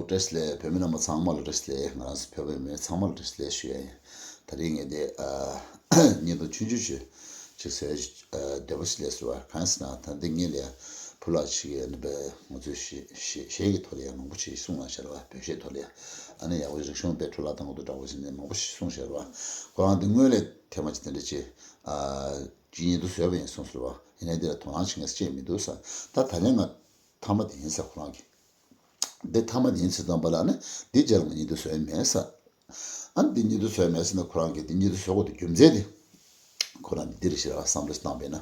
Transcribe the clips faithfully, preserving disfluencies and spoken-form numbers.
བཀྲ་ཤིས་བདེ་ལེགས། བོད་མི་རྣམ་པ་ཚང་མ་ལ་བཀྲ་ཤིས་བདེ་ལེགས། ང་རང་ཚོ་བོད་པའི་མི་ཚང་མ་ལ་བཀྲ་ཤིས་བདེ་ལེགས་ཞུ་ཡ་ཡིན། དེ་རིང་ངས་འདི་ཨ་བརྙན་ཐུང་ཆུང་ཆུང་ཞིག་ཅིག་བཟོས་ཡ་ཅིག་ཨ་འདོད་པ་ཞིག་སླེབས་སོང་བ། གང་ཡིན་ཟེར་ན་ད་འདི་ངེད་ལ་ཡ་ཕུ་ལགས་ཅིག་གིས་ཨ་ནི་བས་ང་ཚོའི་གཞས་གཞས་གཞས་ཀྱི་ཐོག་ལ་ཡ་མང་པོ་ཞིག་གསུངས་གནང་བཞག་རེད་བ། བོད་གཞས་ཐོག་ལ་ཡ་ཨ་ནི་ཡག་པོ་རིག་གཞུང་དཔེ་འཕྲོ་བརླག་གཏོང་གི་འདུག་འདྲ་པོ་ཟེར་ནས་མང་པོ་ཞིག་གསུངས་བཞག་རེད་བ། ཁོ་རང་འདི་སྔོན་ལ་ཐེངས་མ་ཅིག་དེ་འདྲ་ཅིག་ཨ་ཅིག་བརྙན་ཐུང་བཟོས་པ་ཡིན་གསུངས་སོང་བ། ཡིན་ནའི་འདི་ལ་དོ་སྣང་བྱེད་མཁན་ཅིག་མི་འདུག་ཟེར། ད་ད་ལན་ང་མཐའ་མ་དེ་ཡིན་ཟེར་ཁོ་རང་གིས། འདི་མཐའ་མ་དེ་ཡིན་ཟེར་དུས་ཙམ་པ་ལ་ཨ་ནི་འདི་རྗེས་ལ་ང་བརྙན་ཐུང་བཟོས་མེད་ཟེར། ཨ་ནི་འདི་བརྙན་ཐུང་བཟོས་མེད་ཟེར་ན་ཁོ་རང་གིས་འདི་བརྙན་ཐུང་བཟོ་དགོས་དེ་རྒྱུ་མཚན་དེ་ཁོ་རང་གིས་འདི་རེད་ཤག་བསམ་བློ་བཏང་པས་ན།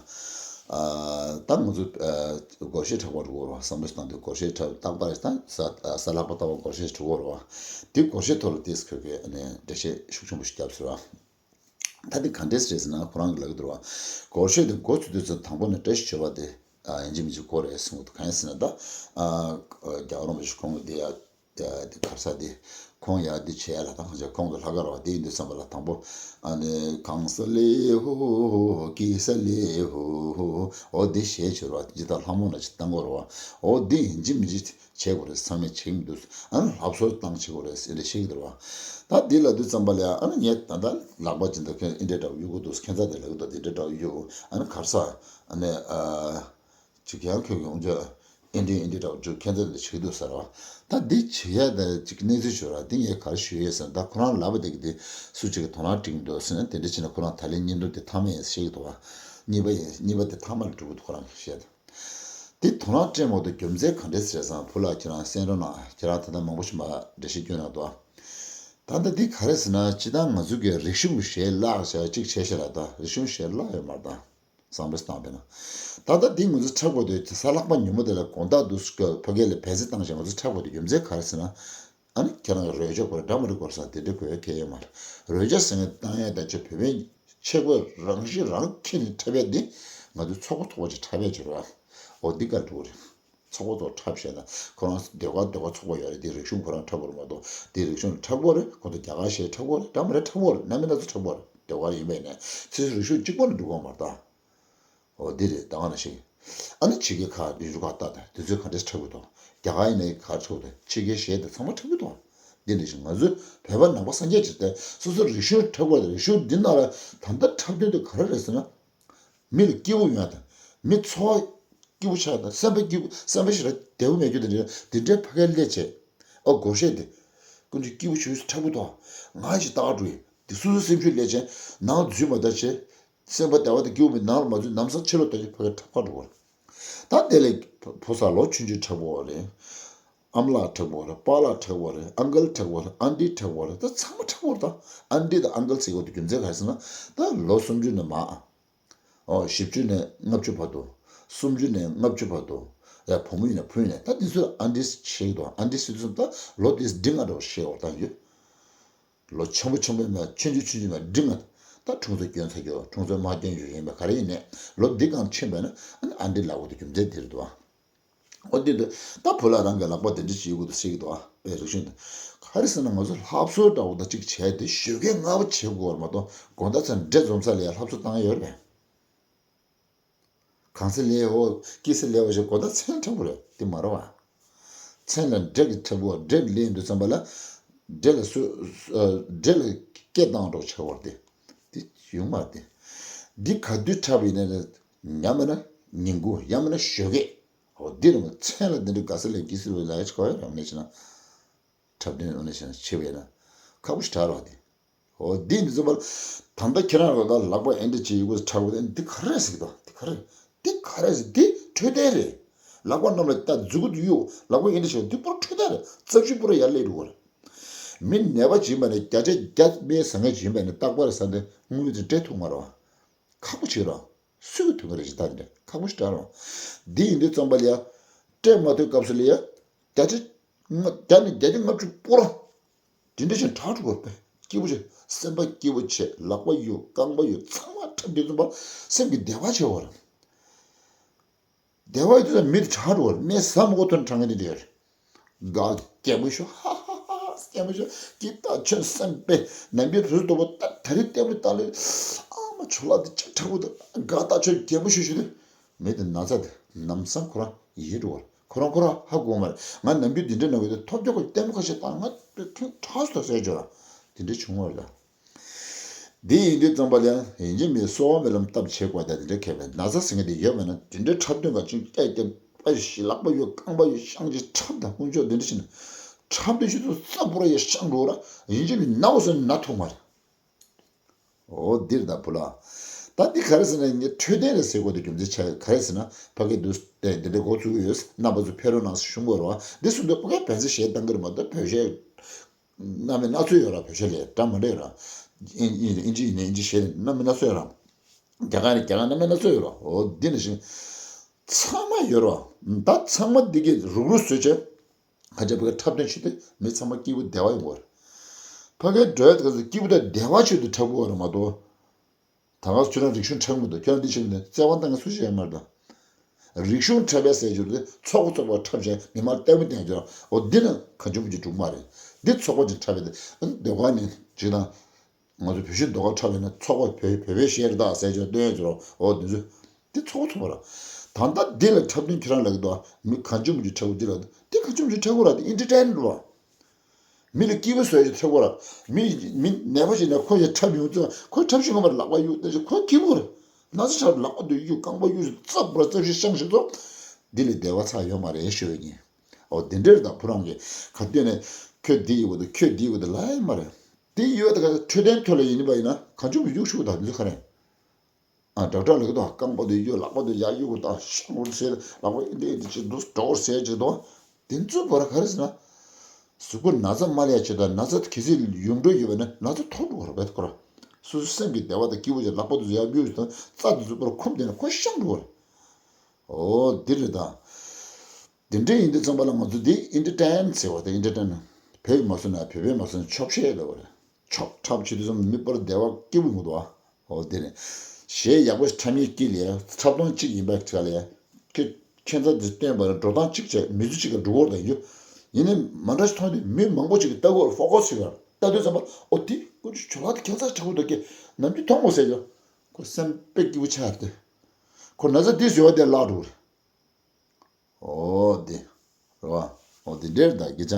ཨ་ད་ང་ཚོ་ཨ་སྒོར་གཞས་འཁྲབ་པ་འགྲོ་གི་རེད་བ། བསམ་བློ་བཏང་དུས་སྒོར་གཞས་འཁྲབ་རྟག་པར་ད་གཟའ་གཟའ་ལྷག་པ་ལྟ་བུ་སྒོར་གཞས་འཁྲབ་ཀྱི་ཡོད་རེད་བ། འདི་སྒོར་གཞས་ཐོག་ལ་ཏོག་ཙམ་ཁོས་ཁོས་ཨ་ནི་འགྲེལ་བཤད་ཤུགས་ཆེན་པོ་ཞིག་བརྒྱབ་ཟེར་བ། ད་འདི་ག་འདྲས་རེད་ཟེར་ན་ཁོ་རང་གིས་ལབ་ཀྱི་འདུག་བ། སྒོར་གཞས་དེ་འགོ་ཚུགས་དུས་ཚོད་དང་པོ་ནས་བཀྲ་ཤིས་བརྗོད་པ་དེ་ཨ་ཡིན་གཅིག་མིན་གཅིག་དགོས་རེད་གསུངས་འདུག་གང་ཡིན་ཟེར་ན་ད་ཨ་རྒྱལ་བ་རིན་པོ་ཆེ་ཁོང་གིས་འདི་ཡ་འདི་གར་ས་འདི་ཁོང་ཡ་འདི་བྱས་ལ་ད་ཁོང་ཚོ་ཁོང་གི་ལྷག་དཀར་བ་འདི་ཡིན་དུས་ཙམ་པ་ལ་དང་པོ་ཨ་ནི་གང་ས་ལེ་ཧོ་ཧོ་ཧོ་ཧོ་ཧོ་ཧོ་ཧོ་ཧོ་ཧོ་འོ་འདི་གཞས་བྱས་ར་འདི་ད་ལྷ་མོ་ལ་ཅིག་བཏང་དགོས་ར་བ། འོ་འདི་ཡིན་གཅིག་མིན་གཅིག་བྱེད་དགོས་རེད། ཚང་མས་བྱེད་ཀྱི་མི་འདུག་ཨ་ནི་ལྷ་གསོལ་བཏང་བྱེད་དགོས་རེད་ཟེར་ནས་བཤད་ཀྱི་འདུག་བ། ད་འདི་ལབ་དུས་ཙམ་པ་ལ་ཡ་ཨ་ནི་ངས་ད་ལྟ་ལག་པ་ཅིག་འདི་ཁྱོད་ཨིན་དྲན་འདྲ་བོ་གཡུག་གི་འདུག་ཁྱད་མཚར་དེ་ལབ་ཀྱི་འདུག་འདི་འདྲ་འདྲ་བོ་གཡུག་ཨ་ནི་གར་ས་ཨ་ནི་ཨ་ཅིག་ཡང་ཁྱོད་ཀྱི་ཨུ་ཅག་ཨིན་དྲན་ཨིན་དྲན་འདྲ་བོ་ཅིག་ཁྱད་མཚར་དེ་བྱེད་ཀྱི་འདུག་ཟེར་བ། ད་འདི་བྱེད་ཡ་ད་ཅིག་གནས་ཚུལ་ཞུ་ར་འདི་ངས་ག་རེ་ཞུ་ཡས་ཟེར་ན་ད་ཁོ་རང་ལབ་པ་དེ་གི་དེ་སུ་གཅིག་གི་དོ་སྣང་སྤྲད་ཀྱི་འདུག་ཟེར་ན་དེ་འདྲ་བྱས་ན་ཁོ་རང་ད་ལན་བརྙན་ཐུང་དེ་མཐའ་མ་ཡིན་ཟེར་བཤད་ཀྱི་འདུག་བ། གཉིས་པ་ཡིན་གཉིས་པ་དེ་མཐའ་མ་ལ་འགྲོ་གི་འདུག་ཁོ་རང་གི་བཤད་དེ། དེ་དོ་སྣང་སྤྲད་མ་ཐུབ་རྒྱུ་མཚན་ག་འདྲས་རེད་ཟེར་ན་བུ་ལགས་ཁྱེད་རང་གསན་རོགས་གནང་། ཁྱེད་རང་ད་ལྟ་མང་པོ་ཞིག་མ་འགྲེལ་བཤད་སྐྱོན་གནང་འདུག་ད་ལྟ་འདི་ག་རེ་ཟེར་ན་སྤྱིར་བཏང་ང་ཚོ་གི་རིག་གཞུང་གི་གཞས་བརླག་བྱས་གཅིག་བྱས་ཤག་ར། ད་རིག་གཞུང་གཞས་བརླག་ཡོད་མ་རེད་ད། བསམ་བློ་བཏང་བས་ན། ད་ལྟ་འདི་ང་ཚོ་འཁྲབ་དགོས་དུས་གཟའ་ལྷག་པ་ཉིན་མོ་དེ་ལ་དགོང་དག་འདུག་ཕ་གི་ལ་བལ་རྩི་བཏང་བྱས་ང་ཚོ་འཁྲབ་དགོས་དུས་རྒྱུ་མཚན་ག་རེ་ཟེར་ན། ཨ་ནི་ཁྱེད་རང་གི་རོལ་ཆ་དགོས་རེད་འདྲ་མི་འདྲ་དགོས་རེད་ཟེར་དེ་འདྲ་དགོས་ཡ་གལ་ཡོད་མ་རེད། རོལ་ཆ་ཟེར་མཁན་བཏང་ཡ་ད་ཆ་བོད་པའི་ཆས་གོས་རང་བཞིན་རང་ཁྱེར་ནས་འཁྲབ་ཡ་འདི་ང་ཚོའི་ཚོགས་པ་ཚོགས་པ་ཅིག་འཁྲབ་ཡ་ཅིག་རེད་བ། འོ་འདི་ག་འགྲོ་གི་རེད། ཚོགས་པ་ཚོགས་འཁྲབ་བྱས་ན་ཁོ་རང་ཟློས་གར་ཟློས་གར་ཚོགས་པ་ཡོད་རེད། འདི་རིག་གཞུང་ཁོ་རང་འཁྲབ་དགོས་རེད་མ་གཏོགས་འདི་རིག་གཞུང་ལ་འཁྲབ་དགོས་རེད། ཁོ་ཚོ་རྒྱ་གར་གཞས་འཁྲབ་དགོས་རེད་འདྲ་མི་འདྲ་འཁྲབ་དགོས་རེད། གནའ་མི་སྣ་ཚོ་འཁྲབ་དགོས་རེད། ཟློས་གར་ཡིན་པ་ཡིན་ནའི་ཚོས་རིག་གཞུང་གཅིག་པོ་ནས་འགྲོ་གི་ཡོད་མ་རེད་ད། འོ་འདི་རེད་ད་ག་ནང་བཞིན། ཨ་ནི་ཕྱི་རྒྱལ་ཁག་ཡུལ་གྲུ་ཁག་ལྟ་དང་དུས་ཚོད་ག་འདྲས་འཁྲབ་གི་འདུག་རྒྱ་གར་ཡིན་ནའི་ག་རེ་འཁྲབ་གི་འདུག་ཕྱི་རྒྱལ་གཞས་དེ་ཚང་མ་འཁྲབ་གི་འདུག་འདི་འདྲ་ཞིག་ང་ཚོའི་བོད་པ་ནང་པ་སངས་རྒྱས་ཀྱི་དེ་སོ་སོའི་རིག་གཞུང་འཁྲབ་དགོས་རེད། རིག་གཞུང་འདི་ནང་ལ་ད་ལྟ་འཁྲབ་དོན་དེ་ག་རེ་རེད་ཟེར་ན། མི་ལ་སྐྱིད་པོ་ཡོང་ཡ་དང་མི་འཚོ་བ་སྐྱིད་པོ་ཆགས་ཡ་དང་སེམས་པ་སྐྱིད་པོ་སེམས་པ་ཞེ་དྲག་བདེ་པོ་མེད་རྒྱུ་དེ་འདྲ་འདི་འདྲའི་ཕ་གིར་སླེབས་བྱས། ཨ་སྒོར་གཞས་དེ་ཀུན་གྱིས་སྐྱིད་པོ་བྱོས་འཁྲབ་གི་འདུག་ང་ཞིག་ལྟ་ག་འགྲོ་ཡིན། དེ་སོ་སོའི་སེམས་ཤུགས་སླེབས་བྱས་ནང་འཛུལ་མ་ད་བྱས། སེམས་པ་བདེ་བ་དང་སྐྱིད་པོ་མེད་ནང་ལ་མ་འཛུལ་ལམ་སང་ཕྱི་ལོགས་ལྟ་རྒྱུ་ཕ་གིར་འཁྲབ་ག་འགྲོ་གི་རེད། ད་དེ་ལས་ཕོ་གསར་ལོ་ཆུང་ཆུང་འཁྲབ་དགོས་རེད། ཨ་མ་ལགས་འཁྲབ་དགོས་རེད། པཱ་ལགས་འཁྲབ་དགོས་རེད། ཨང་ཀལ་འཁྲབ་དགོས་རེད། ཨན་ཏི་འཁྲབ་དགོས་རེད། ད་ཚང་མ་འཁྲབ་དགོས་རེད། ད་ཨན་ཏི་དང་ཨང་ཀལ་ཟེར་དགོས་དེ་རྒྱུ་མཚན་ག་རེ་ཟེར་ན་ད་ལོ་སུམ་ཅུ་ནས་མར། ཨོ་བཞི་བཅུ་ནས་ལྔ་བཅུ་བར་དུ། སུམ་ཅུ་ནས་ལྔ་བཅུ་བར་དུ། ཡ་བུ་མོ་ཡིན་ན་བུ་ཡིན་ན་ད་དེ་ཚོ་ཨན་ཏི་བྱེད་ཀྱི་འདུག་ཨན་ཏི་ཟེར་དུས་ཙམ་ད་ལོ་དེ་འབྲིང་ང་འདྲ་བོ་བཤད་འོ་ད་ཡོད། ལོ་ཆེན་པོ་ཆེན་པོ་མེད་ཆུང་ཆུང་ཆུང་ཆུང་མེད་འབྲིང་ང་། ད་ཁྲུང་ཚོ་སྐྱོན་ཚ་རྒྱུ་ཁྲུང་ཚོ་མ་སྐྱོན་རྒྱུ་ཡིན་པ་ག་རེ་ཡིན་ནས་ལོ་འདི་གང་ཕྱིན་པས་ན་ཨ་ནི་ཨན་ཏི་ལབ་དགོས་དེ་རྒྱུ་མཚན་དེ་རེད་འདུག་ཨ། འོ་འདི་འདུག་ད་བུ་ལ་རང་གི་ལག་པ་དེ་འདྲ་ཞིག་ཡོད་དགོས་ཟེར་གྱི་འདུག་ཨ། དཔེ་རིག་གཞུང་དེ་ག་རེ་ཟེར་ན་ང་ཚོ་ལྷ་གསོལ་འདྲ་བོ་ད་ཅིག་བྱས་ཏེ་ཞོགས་ཀས་སྔ་པོ་བྱེད་དགོས་པ་མ་གཏོགས་དགོང་དག་ཚར་འདྲེ་འཛོམས་ས་ལ་ཡ་ལྷ་གསོལ་བཏང་ཡ་ཡོད་རེད་པས། གང་ཚེ་ལས་འོ་སྐྱིད་ཚེ་ལས་འོ་ཞེས་དགོང་དག་མཚན་འཁྲབ་དགོས་རེད་དེ་མ་རེད་བ། མཚན་ལ་འདྲེ་གི་འཁྲབ་དགོས་འདྲེ་ལེན་དུས་ཙམ་པ་ལ། འདྲེ་ལ་སུ་འདྲེ་ལ་སྐད་བཏང་འགྲོ་བྱེད་དགོས་རེད་དེ། དེ་ཡོང་མ་རེད་དེ། འདི་ག་དུས་འཁྲབ་ཡིན་ནའི་ཡང་མིན་ན་ཉིན་གུང་ཡང་མིན་ན་ཞོགས་ཀས། འོ་འདི་རུ་མཚན་ལ་འདི་འདྲའི་དགའ་ས་ལས་སྐྱིད་ས་ལ་ཡ་ཆེ་ག་ཡོད་རང་ནས་བྱས་ན། འཁྲབ་སྟོན་འོ་ནས་བྱས་ན་བྱེད་པས་ན་ཁག་པོ་ཞིག་དྲག་རོགས་དེ། འོ་འདི་འདི་ཚོ་བར་ད་ལྟ་ཁྱེད་རང་རོགས་ད་ལག་པ་ཨེ་འདྲ་བྱེད་ཡོད་དགོས་འཁྲབ་དགོས་འདི་ག་རེ་ཟིག་དང་འདི་ག་རེ་འདི་ག་རེ་ཟིག་འདི་འཕྲོད་བསྟེན་རེད། ལག་པ་གནམ་ལ་ད་མཛུ་གུ་དུ་གཡུག་ལག་པ་ཨེ་འདྲ་བྱེད་འདི་པོར་འཕྲོད་བསྟེན་རེད། རྩ་ཆུ་པོ་ར་ཡར་སླེབས་འགྲོ་གི་རེད། མི་ནད་པ་བྱིན་པ་ནས་བརྒྱ་ཆ་བརྒྱ་སྨན་ཟ་མཁན་བྱིན་པ་ནས་རྟག་པར་ཟ་འདི་དངུལ་དེ་སྤྲད་ཐུབ་མ་རེད་བ། ཁག་པོ་བྱེད་རོགས། སུས་ཐུབ་ཀྱི་རེད་ཅེས་ད་འདྲ་ཁག་པོ་ཞིག་དྲག་རོགས། འདི་ཡིན་དུས་ཙམ་པ་ལ་ཡ། སྤྲད་མ་ཐུབ་སྐབས་སུ་ལ་ཡ། བརྒྱ་ཆ། བརྒྱ་ནས་བརྒྱ་ཆ་ལྔ་བཅུ་སྤོ་རོགས། དེ་འདྲ་ཞིག་དྲག་འགྲོ་བར་སྐྱིད་པོ་བྱེད་སེམས་པ་སྐྱིད་པོ་བྱེད་ལག་པ་གཡུག་རྐང་པ་གཡུག་ཚང་མ་འཁྲབ་དུས་ཙམ་པ་སེམས་ཀྱི་བདེ་བ་ཆེ་བ་རེད། བདེ་བ་ཡོད་དུས་ཙམ་མི་དེ་དྲག་འགྲོ་བར་སྨན་ཟ་མ་དགོས་ཐོན་དྲག་ངེས་དེ་འདྲ་ཡོད་རེད། དགའ་སྐྱིད་པོ་ཤོག་ཧ་ཧ་ཧ་སྐྱིད་པོ་ཤོག་སྐྱིད་ད་ཁྱོད་སེམས་དཔེ་ནམ་རྒྱུན་བུ་ལྟོ་བ་ད་ད་རེས་ལྟད་མོ་ལྟ་ལེ། ཨ་མ་ཆུ་ལག་དེ་ཅིག་དྲག་པོ་འདུག་དགའ་ད་ཁྱོད་སྐྱིད་པོ་ཤོག་ཞུ་དུས། མི་དེ་ན་ཚ་དེ་ལམ་སང་ཁོ་རང་ཡལ་འགྲོ་བར་ ཁོ་རང་ཁོ་རང་ཧ་གོ་མ་རེད། ང་ནམ་རྒྱུན་འདི་འདྲ་ན་བས་ཐོབ་རྒྱག་གི་ལྟད་མོ་ཁ་ཤས་བཏང་ང་ཐུང་ཁྲག་སུ་ཟེར་འཇོག་ར། དེ་འདྲ་བྱུང་བ་རེད། འདི་ཡིན་དུས་ཙམ་པ་ལ་ཡིན་གཅིག་མིན་གསོལ་བ་སྨོན་ལམ་བཏབ་བྱེད་དགོས་ད། དེ་འདྲ་ཁེ་ཕན་ན་ཚ་ཟེར་མཁན་དེ་ཡོད་མེད་ན། དེ་འདྲའི་འཁྲབ་སྟོན་ག་ཅིག་སྐད་རྒྱབ་པ་ཞིག་ལག་པ་ཡོད་རྐང་པ་ཡོད་ཤང་ཅིག་འཁྲབ་དང་དཀོན་མཆོག་འདི་འདྲ་བྱས་ན་འཁྲབ་སྟོན་ཞིག་ཏུ་རྩ་བོར་ཡོད་ཤང་འགྲོ་ར། ཡིན་གཅིག་མིན་ན་འོ་ཟེར་ན་ཐུག་མ་རེད། འོ་འདིར་ད་བུ་ལ། ད་འདི་ག་རེ་ཟེར་ན་ངས་འཕྲོད་བསྟེན་རེད་ཟེར་དགོས་དེ་རྒྱུ་མཚན་ཆ་ག་རེ་ཟེར་ན། ཕ་གི་འདུག་སྟེ་འདི་འདྲའི་འགོ་ཚུགས་ཀྱི་ཡོད། རྣམ་པ་ཚོ་ཕེབས་རོགས་གནང་ཞུ་དགོས་རེད་བ། འདི་གསུང་དུས་ཕ་གི་བན་ཚེ་གཞས་བཏང་གི་རེད་མ་གཏོགས་བོད་གཞས་སྣ་མིན་སྣ་ཚོགས་ཡོད་ར། བོད་གཞས་ལས་འདྲ་མི་འདྲ་ཡོད་ར། ཨིན་ཨིན་ཨིན་ཇི་ཡིན་ན་ཨིན་ཇི་གཞས་སྣ་མིན་སྣ་ཚོགས་ཡོད་ར། རྒྱ་གར་ནས་རྒྱ་གར་སྣ་མིན་སྣ་ཚོགས་ཡོད་ར། འོ་འདི་ནང་བཞིན་ཚང་མ་ཡོད་ར། ད་ཚང་མ་འདི་གི་རུག་རུག་བཟོས་བྱས། ཁ་ཆེ་བོའི་འཁྲབ་སྟོན་བྱེད་དུས་མི་ཚང་མ་སྐྱིད་པོ་བདེ་བ་ཡོང་གི་རེད། ཕ་གིའི་འགྲོ་ཡ་དེ་ག་ཚོད་སྐྱིད་པོ་དང་བདེ་བ་ཆེད་དུ་འཁྲབ་དགོས་པ་རེད་མ་གཏོགས། ད་ག་ཁྱོད་རང་རིག་གཞུང་འཁྲབ་མི་འདུག་ཁྱོད་རང་འདི་བྱེད་མི་འདུག་བརྩེ་བ་བཏང་མཁན་སུ་ཞིག་ཡོད་མ་རེད་ད། རིག་གཞུང་འཁྲབ་པའི་ཟས་སྦྱོར་དེ་ཚོགས་པ་ཚོགས་པ་འཁྲབ་བྱས་མི་མང་ལྟད་མོ་བསྟན་རྒྱུ། འོ་འདི་ནི་གང་བྱུང་མི་འགྲུབ་མ་རེད། འདི་ཚོགས་པ་ཅིག་འཁྲབ་པའི་དེ་ཨ་ནི་སྡེ་ཁག་ནས་ཅིག་དང་། ང་ཚོ་བོད་གཞས་ཟློས་གར་འཁྲབ་ཡོད་ན་ཚོགས་པ་བོད་བོད་པའི་གཞས་རེད་ད་ཟེར་ཅིག་སྟོན་ཡོད་ཚོད་རོ། འོ་འདི་ཚོ། འདི་ཚོགས་ཚོགས་པ་ར། ད་ལྟ་འདི་ལ་འཁྲབ་སྟོན་ཁྱེད་རང་ལ་གི་འདུག་མི་གང་བྱུང་མི་འཁྲབ་འདི་ལ་འདི་གང་བྱུང་མི་འཁྲབ་ར། འདི་ཨིན་ཊར་ཊེན་ར། མི་ལ་སྐྱིད་པོ་བཟོ་ཡ་འཁྲབ་ར། མི་མི་ནད་པ་ཞིག་ན་ཁོ་ཡ་འཁྲབ་ཡོང་ཙང་ཁོ་འཁྲབ་ཤེས་ངོ་མར་ལག་པ་གཡུག་ད་ཅི་ཁོ་སྐྱིད་པོ་རེད། ན་ཚ་ཆགས་ལག་པ་དུ་གཡུག་རྐང་པ་གཡུག་རྩབ་ར་རྩབ་ཤིག་ཤང་ཤིག་ཚོ། འདི་ལས་བདེ་བ་ཚ་ཡོད་མ་རེད་ཞུ་བའི་ཉིན། འོ་འདི་འདྲར་ད་བུ་རང་གི་ག་དུས་ནས་ཁྱོད་འདི་ཡོད་དུ་ཁྱོད་འདི་ཡོད་དུ་ལ་ཡ་མ་རེད། འདི་ཡོད་ད་ག་འཕྲོད་བསྟེན་ཐོག་ལ་ཡིན་པ་ཡིན་ན་གང་བྱུང་མི་གཡུག་ཤུག་ད་འདི་ཚོ་ག་རེད། ཨ་དྲག་དྲག་ལེགས་དང་རྐང་པ་དེ་གཡོ་ལག་པ་དེ་ཡར་གཡུག་དང་ཤང་བོར་ཟེར་ལག་པ་འདི་འདི་ཅིག་འདུག་འགྲོ་བོར་ཟེར་ཅིག་དང་། དེ་ཚོ་བོར་ག་རེ་ཟེར་ན། གཟུགས་པོ་ན་ཚ་མ་ལས་ཡ་ཆེ་དང་ན་ཚ་གལ་སྲིད་ཡོང་འགྲོ་ཡོད་པ་ན་ན་ཚ་ཐོར་འགྲོ་བར་བས་ཁོ་ར། སོ་སོ་སེམས་ཀྱི་བདེ་བ་དང་སྐྱིད་པོ་ཅིག་ལག་པ་དེ་ཚོ་ཡར་གཡུག་དང་རྩ་དེ་ཚོ་བོར་ཁུམ་དེ་ན་ཁོ་ཤང་འགྲོ་བར། འོ་འདི་རེད་ད། དེ་འདྲ་ཡིན་དུས་ཙམ་པ་ལ་ང་ཚོ་འདི་ཨིན་ཊར་ཊེན་ཟེར་བ་དེ་ཨིན་ཊར་ཊེན་བོད་མ་སོང་ན་བོད་པས་མ་སོང་ན་ཆོག་ཤེས་ལབ་པ་རེད། ཆོག་འཁྲབ་བྱེད་དུས་ཙམ་མི་པར་བདེ་བ་སྐྱིད་པོ་མི་འདུག་ཨ། འོ་དེ་ནས་གཞས་ཡག་པོ་ཞིག་འཁྲབ་མཁན་དཀྱིལ་ལ་འཁྲབ་སྟངས་གཅིག་ཡིན་པ་ག་ལ་ཁྱེད་ཁྱེད་ཚོ་འདི་སྟོན་པ་ལ་འགྲོ་སྟངས་གཅིག་བྱས་མི་ཚོ་གཅིག་ག་འགྲོ་བོར་དང་ཡོད། ཡིན་ནའི་མ་འདྲ་ཞིག་མཐོང་དུས་མི་མང་པོ་ཅིག་གིས་ལྟ་གོ་ཕོ་ཁོ་ཞིག་ག་ལྟ་དུས་ཙམ་པ་ཨོ་དེ་ཀུ་ཅོ་ལགས་དེ་ཁྱེད་ཚོ་འཁྲབ་གོ་འདུག་གི་ནམ་རྒྱུན་མཐོང་གོ་ཟེར་ཡོད། ཁོ་སེམས་དཔེ་སྐྱིད་པོ་ཆགས་ཏེ། ཁོ་ན་ཚ་དེ་ཟེར་བ་དེ་བརླག་འགྲོ་གི་རེད། འོ་དེ། རེད་བ། འོ་དེ་འདྲའི་ད་སྐད་ཆ།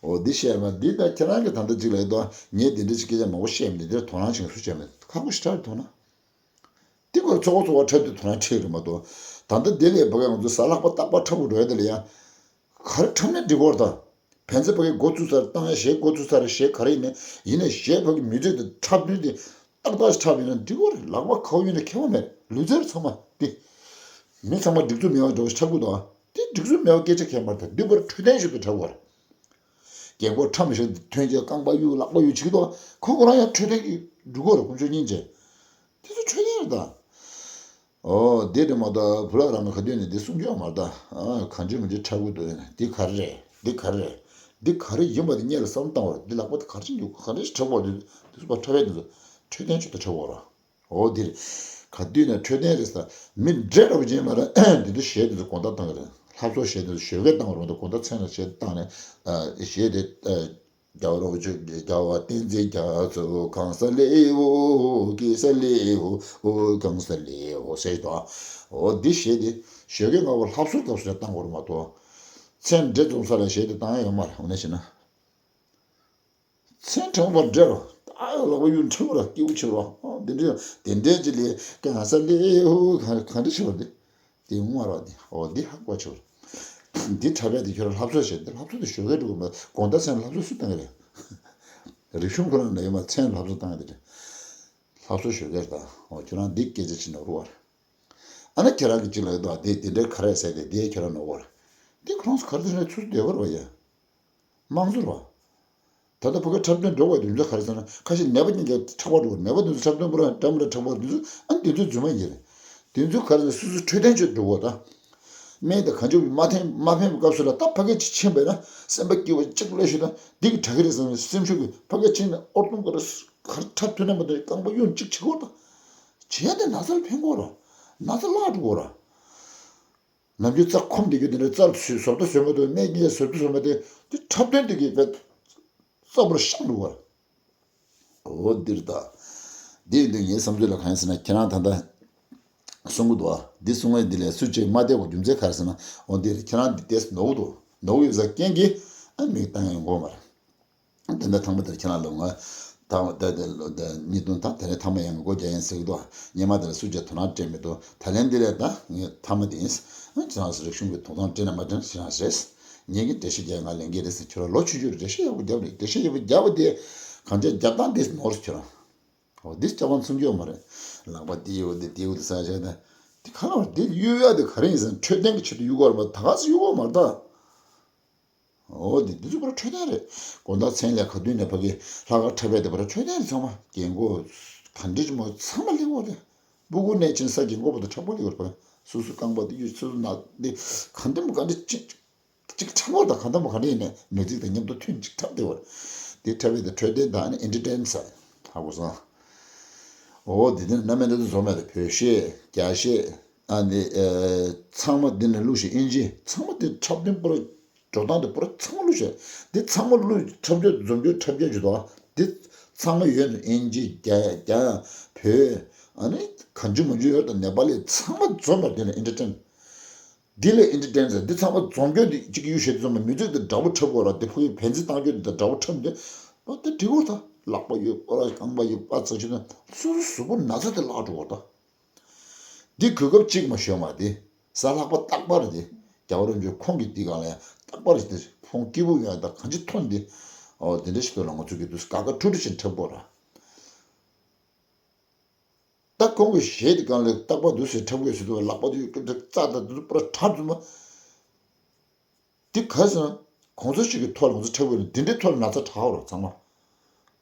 འོ་དེ་བཤད་མ་འདི་ད་ཁྱེད་རང་གི་ད་ལྟ་གཅིག་ལ་ཡོད་དོ། ངས་དེ་འདྲའི་སྐད་ཆ་མང་པོ་བཤད་མི་འདི་འདིར་དོ་སྣང་བྱེད་མཁན་སུ་བྱས་མེད་ཁག་པོ་ཞེ་དྲག་རེད་དོ་སྣང་། དེ་ཁོར་ཚོགས་པ་ཚོགས་པ་འཁྲབ་དུས་དོ་སྣང་འཁྲིག་རེད་མ་གཏོགས། ད་ལྟ་དེ་ལས་ཕ་གི་ང་ཚོ་གཟའ་ལྷག་པ་རྟག་པར་འཁྲབ་དགོས་འགྲོ་ཡ་དེ་ལ་ཡང་། ག་རེ་འཁྲབ་ན་འགྲིག་གོ་རེད་ད། བན་ཚེ་ཕ་གི་འགོ་བཙུགས་ཚར་བཏང་ཡ་གཞས་འགོ་བཙུགས་ཚར་གཞས་ག་རེ་ཡིན་ནའི་ཡིན་ནའི་གཞས་ཕ་གི་མི་ཚེ་དེ་འཁྲབ་སྟོན་དེ། ཏག་ཏག་ཞིག་འཁྲབ་ཡིན་ན་འགྲིག་གོ་རེད། ལག་པ་ཁ་བོ་ཡིན་ན་ཁྱད་པར་མེད། ལུས་རྩལ་ཚང་མ་དེ། མི་ཚང་མ་སྒྲིག་འཛུགས་མེད་པ་འགྲོ་ཞིག་འཁྲབ་དགོས་དོ། དེ་སྒྲིག་འཛུགས་མེད་པ་སྐད་ཆ་ཁྱད་པར་མེད་ད། འདི་བར་འཕྲོད་བསྟེན་ཞིག་ཏུ་འཁྲབ་དགོས་རེད། རྒན་གོག་ཁྲམ་ཞིག་ཐོན་རྗེས་རྐང་པ་གཡུག་ལག་པ་གཡུག་བྱེད་ཀྱི་འདུག་ཁོ་ཁོ་རང་ཡང་འཕྲོད་བསྟེན་གྱི་འགྲོ་དགོས་རེད། དཀོན་མཆོག་སྙིང་རྗེ། དེ་ཚོ་འཕྲོད་བསྟེན་རེད་ད། ཨོ་དེ་རེད་མ་གཏོགས་བུ་ལགས་རང་གི་ཁ་ཐུག་ནས་དེ་གསུང་རྒྱུ་ཡོད་མ་རེད་ད། ཨ་གང་བྱུང་མི་འདྲ་འཁྲབ་གི་འདུག་འདི་ག་རེ་རེད། འདི་ག་རེ་རེད། འདི་ག་རེ་ཡིན་པ་དེ་སྔོན་ལ་བསམ་བློ་བཏང་བ་རེད། འདི་ལག་པ་དེ་ག་རེ་འདུག་ག་རེ་འཁྲབ་པ་རེད། འདི་ཚོ་ཕར་འཁྲབ་ཡས་འདི་ཚོ་འཕྲོད་བསྟེན་ཆེད་དུ་འཁྲབ་པ་རེད། འོ་འདིར། ག་དུས་ན་འཕྲོད་བསྟེན་རེད་ཟེར། མི་འདྲེ་འདྲ་པོ་ཅན་མ་རེད། འདི་ཚོ་གཞས་འདི་ཚོ་དགོང་དག་བཏང་གི་རེད། ལྷ་གསོལ་གཞས་འདི་ཚོ་ཞོགས་ཀས་བཏང་བ་རེད་མ་གཏོགས་དགོང་དག་མཚན་ལ་གཞས་བཏང་ནས། གཞས་དེ། རྒྱལ་བ་རིན་པོ་ཆེ་རྒྱལ་བ་བསྟན་འཛིན་རྒྱ་མཚོ་གང་ས་ལེའུ་གེ་ས་ལེའུ་གང་ས་ལེའུ་ཟེར་དང་། འོ་འདི་གཞས་འདི་ཞོགས་ཀས་སྔ་པོ་ལྷ་གསོལ་སྐབས་སུ་ལ་བཏང་དགོས་རེད་མ་གཏོགས། མཚན་འདྲེ་འཛོམས་ས་ལ་གཞས་འདི་བཏང་ཡ་ཡོད་མ་རེད། འོ་ན་བྱས་ན། མཚན་དྲངས་པར་འདྲེ་རོ། ཨ་ཡོ་ལག་པ་གཡུག་འཁྲུག་ར་སྐྱིད་པོ་ཆེ་རོ། འདི་འདྲ་དེ་འདྲའི་ཅི་ལས་གང་ས་ལེའུ་གང་གང་འདྲ་ཆེ་བ་འདི། དེ་སྔོན་རོ་འདི་འོ་འདི་ཧ་གོ་ཆེ་བ། འདི་འཁྲབ་ཡ་དེ་ཁྱོད་རང་ལྷ་གསོལ་བྱས་འདི་ལྷ་གསོལ་དེ་ཞོགས་ཀས་འགྲོ་གི་མ་དགོང་དག་མཚན་ལྷ་གསོལ་སུས་བཏང་གི་རེད། རིག་གཞུང་ཁོ་རང་ན་ཡོད་མ་མཚན་ལྷ་གསོལ་བཏང་གི་རེད། ལྷ་གསོལ་ཞོགས་ཀས་དང་འོ་ཁྱོད་རང་འདི་སྐད་ཆ་ཅི་ནོར་བར། ཨ་ན་ཁྱེད་རང་གི་ཅི་ལ་ཡོད་དོ་དེ་དེ་འདྲའི་ག་རེ་ཟེར་ཏེ་དེ་ཁྱོད་རང་ནོར་བར། འདི་ཁོ་རང་ཚོ་ག་རེ་དེ་འདྲའི་ཚུར་སྡོད་བར་བ་ཡ། དམངས་གཙོ་རེད་བ། ད་ལྟ་ཕ་གིར་འཁྲབ་སྟོན་འགྲོ་བའི་དུས་ཚོད་ག་རེ་ཟེར་ན་ཁ་ཤས་ནད་པ་གཉིས་ཀྱི་འཁྲབ་པར་འགྲོ་བ་ནད་པ་དུས་ཚོད་འཁྲབ་སྟོན་པོ་རང་འདྲ་མི་འདྲ་འཁྲབ་པར་དུས་ཚོད་ཨ་ནི་དུས་ཚོད་རྫུན་མ་ཡིན་རེད། དུས་ཚོད་ག་རེ་ཟེར་སོ་སོའི་འཕྲོད་བསྟེན་ཆེད་འགྲོ་བ་དང་། སྨན་དང་གང་བྱུང་མ་ཕན་མ་ཕན་པའི་སྐབས་སུ་ལ་ད་ཕ་གིར་ཅིག་ཕྱིན་པས་ན་སེམས་པ་སྐྱིད་པ་གཅིག་ལས་ཞུ་དང་འདི་གི་དྲག་གི་རེད་བསམ་ནས་སེམས་ཤུགས་ཀྱིས་ཕ་གིར་ཕྱིན་ནས་ཨོར་ཏུང་ག་རེ་ག་རེ་འཁྲབ་ཐུབ་ན་མ་གཏོགས་རྐང་པ་གཡུག་གཅིག་བྱེད་དགོས་དང་། བྱས་ཏེ་ན་ཚ་ལ་ཕན་གོ་ར། ན་ཚ་བརླག་འགྲོ་གོ་ར། ནམ་རྒྱུན་རྩ་ཁོམ་བསྡད་རྒྱུ་དེ་འདྲ་རྩ་བཟོ་བཟོ་ལྟ་བཟོས་མ་ཐུབ་སྨན་གྱི་བཟོ་ལྟ་བཟོས་མ་ཐུབ་དེ་འཁྲབ་སྟོན་དེ་གི་བས་རྩ་བོར་ཤང་འགྲོ་བར། འོ་འདིར་ད། འདི་ཡིན་དུས་ངའི་བསམ་ཚུལ་ལ་གང་ཡིན་ཟེར་ན་ཁྱེད་རང་ད་ལྟ་ གསུང་གི་འདུག་ཨ། འདི་གསུང་བའི་འདི་ལས་སུ་གཅིག་མ་བསྡད་པའི་རྒྱུ་མཚན་ག་རེ་ཟེར་ན། འོ་འདི་རེད། ཁྱེད་རང་འདི་ཏོག་ཙམ་ནོར་གི་འདུག་ནོར་གི་ཡོད་ས་རྐྱེན་གྱིས་ཨ་མིག་བཏང་ཡོང་གི་མ་རེད། དེ་འདྲ་ཐང་པ་དེར་ཁྱེད་རང་ལ་ང་ཐང་པ་དེ་དེ་ལོ་དེ་གཉིས་སྟོང་དང་དེ་ནས་ཐང་པ་ཡང་སྒོ་རྒྱག་ཡིན་ཟེར་གི་འདུག་སྔོན་མ་དེ་ལ་སུ་གཅིག་དོ་སྣང་སྤྲད་མི་འདུག་ད་ལན་འདི་ལས་ད་ངས་ཐང་པ་དེ་ཡིན། ཁྱེད་རང་ཚོ་རིག་གཞུང་གི་དོ་སྣང་སྤྲད་ན་མ་སྤྲད་ན་ཁྱེད་རང་རེད། ངས་ཀྱི་འགྲེལ་བཤད་རྒྱག་ང་ལས་འགན་རེད་ཟེར། ཁྱོད་རང་ལོ་ཆུང་ཆུང་རེད། འགྲེལ་བཤད་ཡག་པོ་རྒྱབ་རེད། འགྲེལ་བཤད་ཡག་པོ་རྒྱབ་པ་དེ་གང་ཅི་རྒྱབ་སྟངས་དེ་ནོར་སོང་ཁྱོད་རང་། འོ་འདི་སྐྱག་པ་མཚུངས་ཀྱི་ཡོད་མ་རེད། ལག་པ་འདི་ཡོད་འདི་འདི་ཡོད་འདི་ཟེར་བྱས་ན། འདི་ག་ལ་བར་འདི་གཡུག་ཡག་དེ་ག་རེ་ཡིན་ཟེར་ན་འཕྲོད་བསྟེན་གྱི་ཆེད་དུ་གཡུག་གི་ཡོད་རེད་པ། ད་ག་སེ་གཡུག་གི་ཡོད་མ་རེད་ད། འོ་འདི་འདི་ཚོ་པར་འཕྲོད་བསྟེན་རེད། དགོང་དག་མཚན་ལས་ག་དུས་ནས་ཕ་གི་ལྷག་དཀར་འཁྲབ་པའི་དེ་པར་འཕྲོད་བསྟེན་རེད། ཚང་མ་རྒན་གོག་ག་འདྲ་ཅིག་མོ་ཚང་མ་སླེབས་ཡོད་རེད། སྤུ་གུ་ནས་ཕྱིན་ས་རྒན་གོག་བར་དུ་འཁྲབ་པོ་སླེབས་ཡོད་རེད་པ། སོ་སོ་རྐང་པ་འདི་གཡུག་སོ་སོ་ནག་འདི་ག་འདྲ་མོ་ག་འདྲ་ཅིག་གཅིག་འཁྲབ་འོ་ད་གང་ལྟར་མོ་ག་འདྲ་ཡིན་ནའི་མི་ཚིག་དང་མཉམ་དུ་ཐོན་གཅིག་འཁྲབ་བསྡད་པ་རེད། དེ་འཁྲབ་པའི་དེ་འཕྲོད་བསྟེན་དང་ཨེན་ཊར་ཊེན་ཟེར། ཧ་གོ་སོང་། འོ་དེ་དེ་རྣམ་སྨིན་དེ་ཚོ་བཟོ་མེད་དེ་བོད་གཞས་རྒྱ་གཞས་ཨ་ནི་ཚང་མ་འདི་ནས་བླུགས་ཤིག་དབྱིན་ཇི་ཚང་མ་དེ་འཁྲབ་སྟོན་པོ་ར་འགྲོ་སྟངས་དེ་པོ་ར་ཚང་མ་བླུགས་ཤིག་དེ་ཚང་མ་བླུགས་འཁྲབ་རྒྱུ་འཛོམས་རྒྱུ་འཁྲབ་རྒྱུ་ཇུ་དོ་དེ་ཚང་མ་ཡོད་ནི་དབྱིན་ཇི་རྒྱ་རྒྱ་བོད་ཨ་ནི་གང་ཅི་མང་ཅི་ཡོད་དང་ནེ་པ་ལི་ཚང་མ་འཛོམས་པ་དེ་ནས་ཨེན་ཊར་ཊེན། འདི་ལས་ཨེན་ཊར་ཊེན་ཟེར་འདི་ཚང་མ་འཛོམས་སྐྱོ་འདི་གཅིག་གཡུག་བཞེས་འཛོམས་པ་མི་ཚོས་འདི་འདྲ་པོ་འཁྲབ་དགོས་ར། འདི་ཕ་གི་བན་ཚི་བཏང་སྐྱོ་འདི་དང་འདྲ་པོ་འཁྲབ་འདི་ཨོ་དེ་འགྲིག་གོ་ད། ལག་པ་ཡོད་པ་ར་རྐང་པ་ཡོད་པ་ཚ་ཆུ་ན་སོ་སོ་གཟུགས་པོ་ན་ཚ་དེ་བརླག་འགྲོ་གོ་ད། འདི་གོ་སྐབས་གཅིག་མ་ཤོད་མ་འདི་གཟའ་ལྷག་པ་རྟག་པར་འདི་རྒྱལ་བ་རིན་པོ་ཆེ་ཁོང་གི་འདི་གང་ལ་ཡང་རྟག་པར་འདི་ཁོང་སྐྱིད་པོ་ཡོང་ཡ་ད་གང་ཅི་ཐོན་འདི་ཨོ་དེ་འདྲ་ཞིག་ཐོན་ལ་ང་ཚོ་གི་འདུག་དགའ་དགའ་སྤྲོ་སྤྲོ་ཞིག་འཁྲབ་དགོས་ར། ད་ཁོང་གི་གཞས་དེ་གང་ལས་རྟག་པར་འདུག་སེ་འཁྲབ་དགོས་ཟེར་དུས་ལག་པ་དེ་ཡོད་སྐབས་དེ་རྩ་དང་དེ་ཚོ་པུ་ར་གྲ་རྫུན་མ། དེ་ག་ཟེར་ན་གོང་ས་ཞིག་གི་ཐོག་ལ་ང་ཚོ་འཁྲབ་དགོས་ནས་དེ་འདྲའི་ཐོག་ལ་ན་ཚ་དྲག་རོགས་ཚང་མ།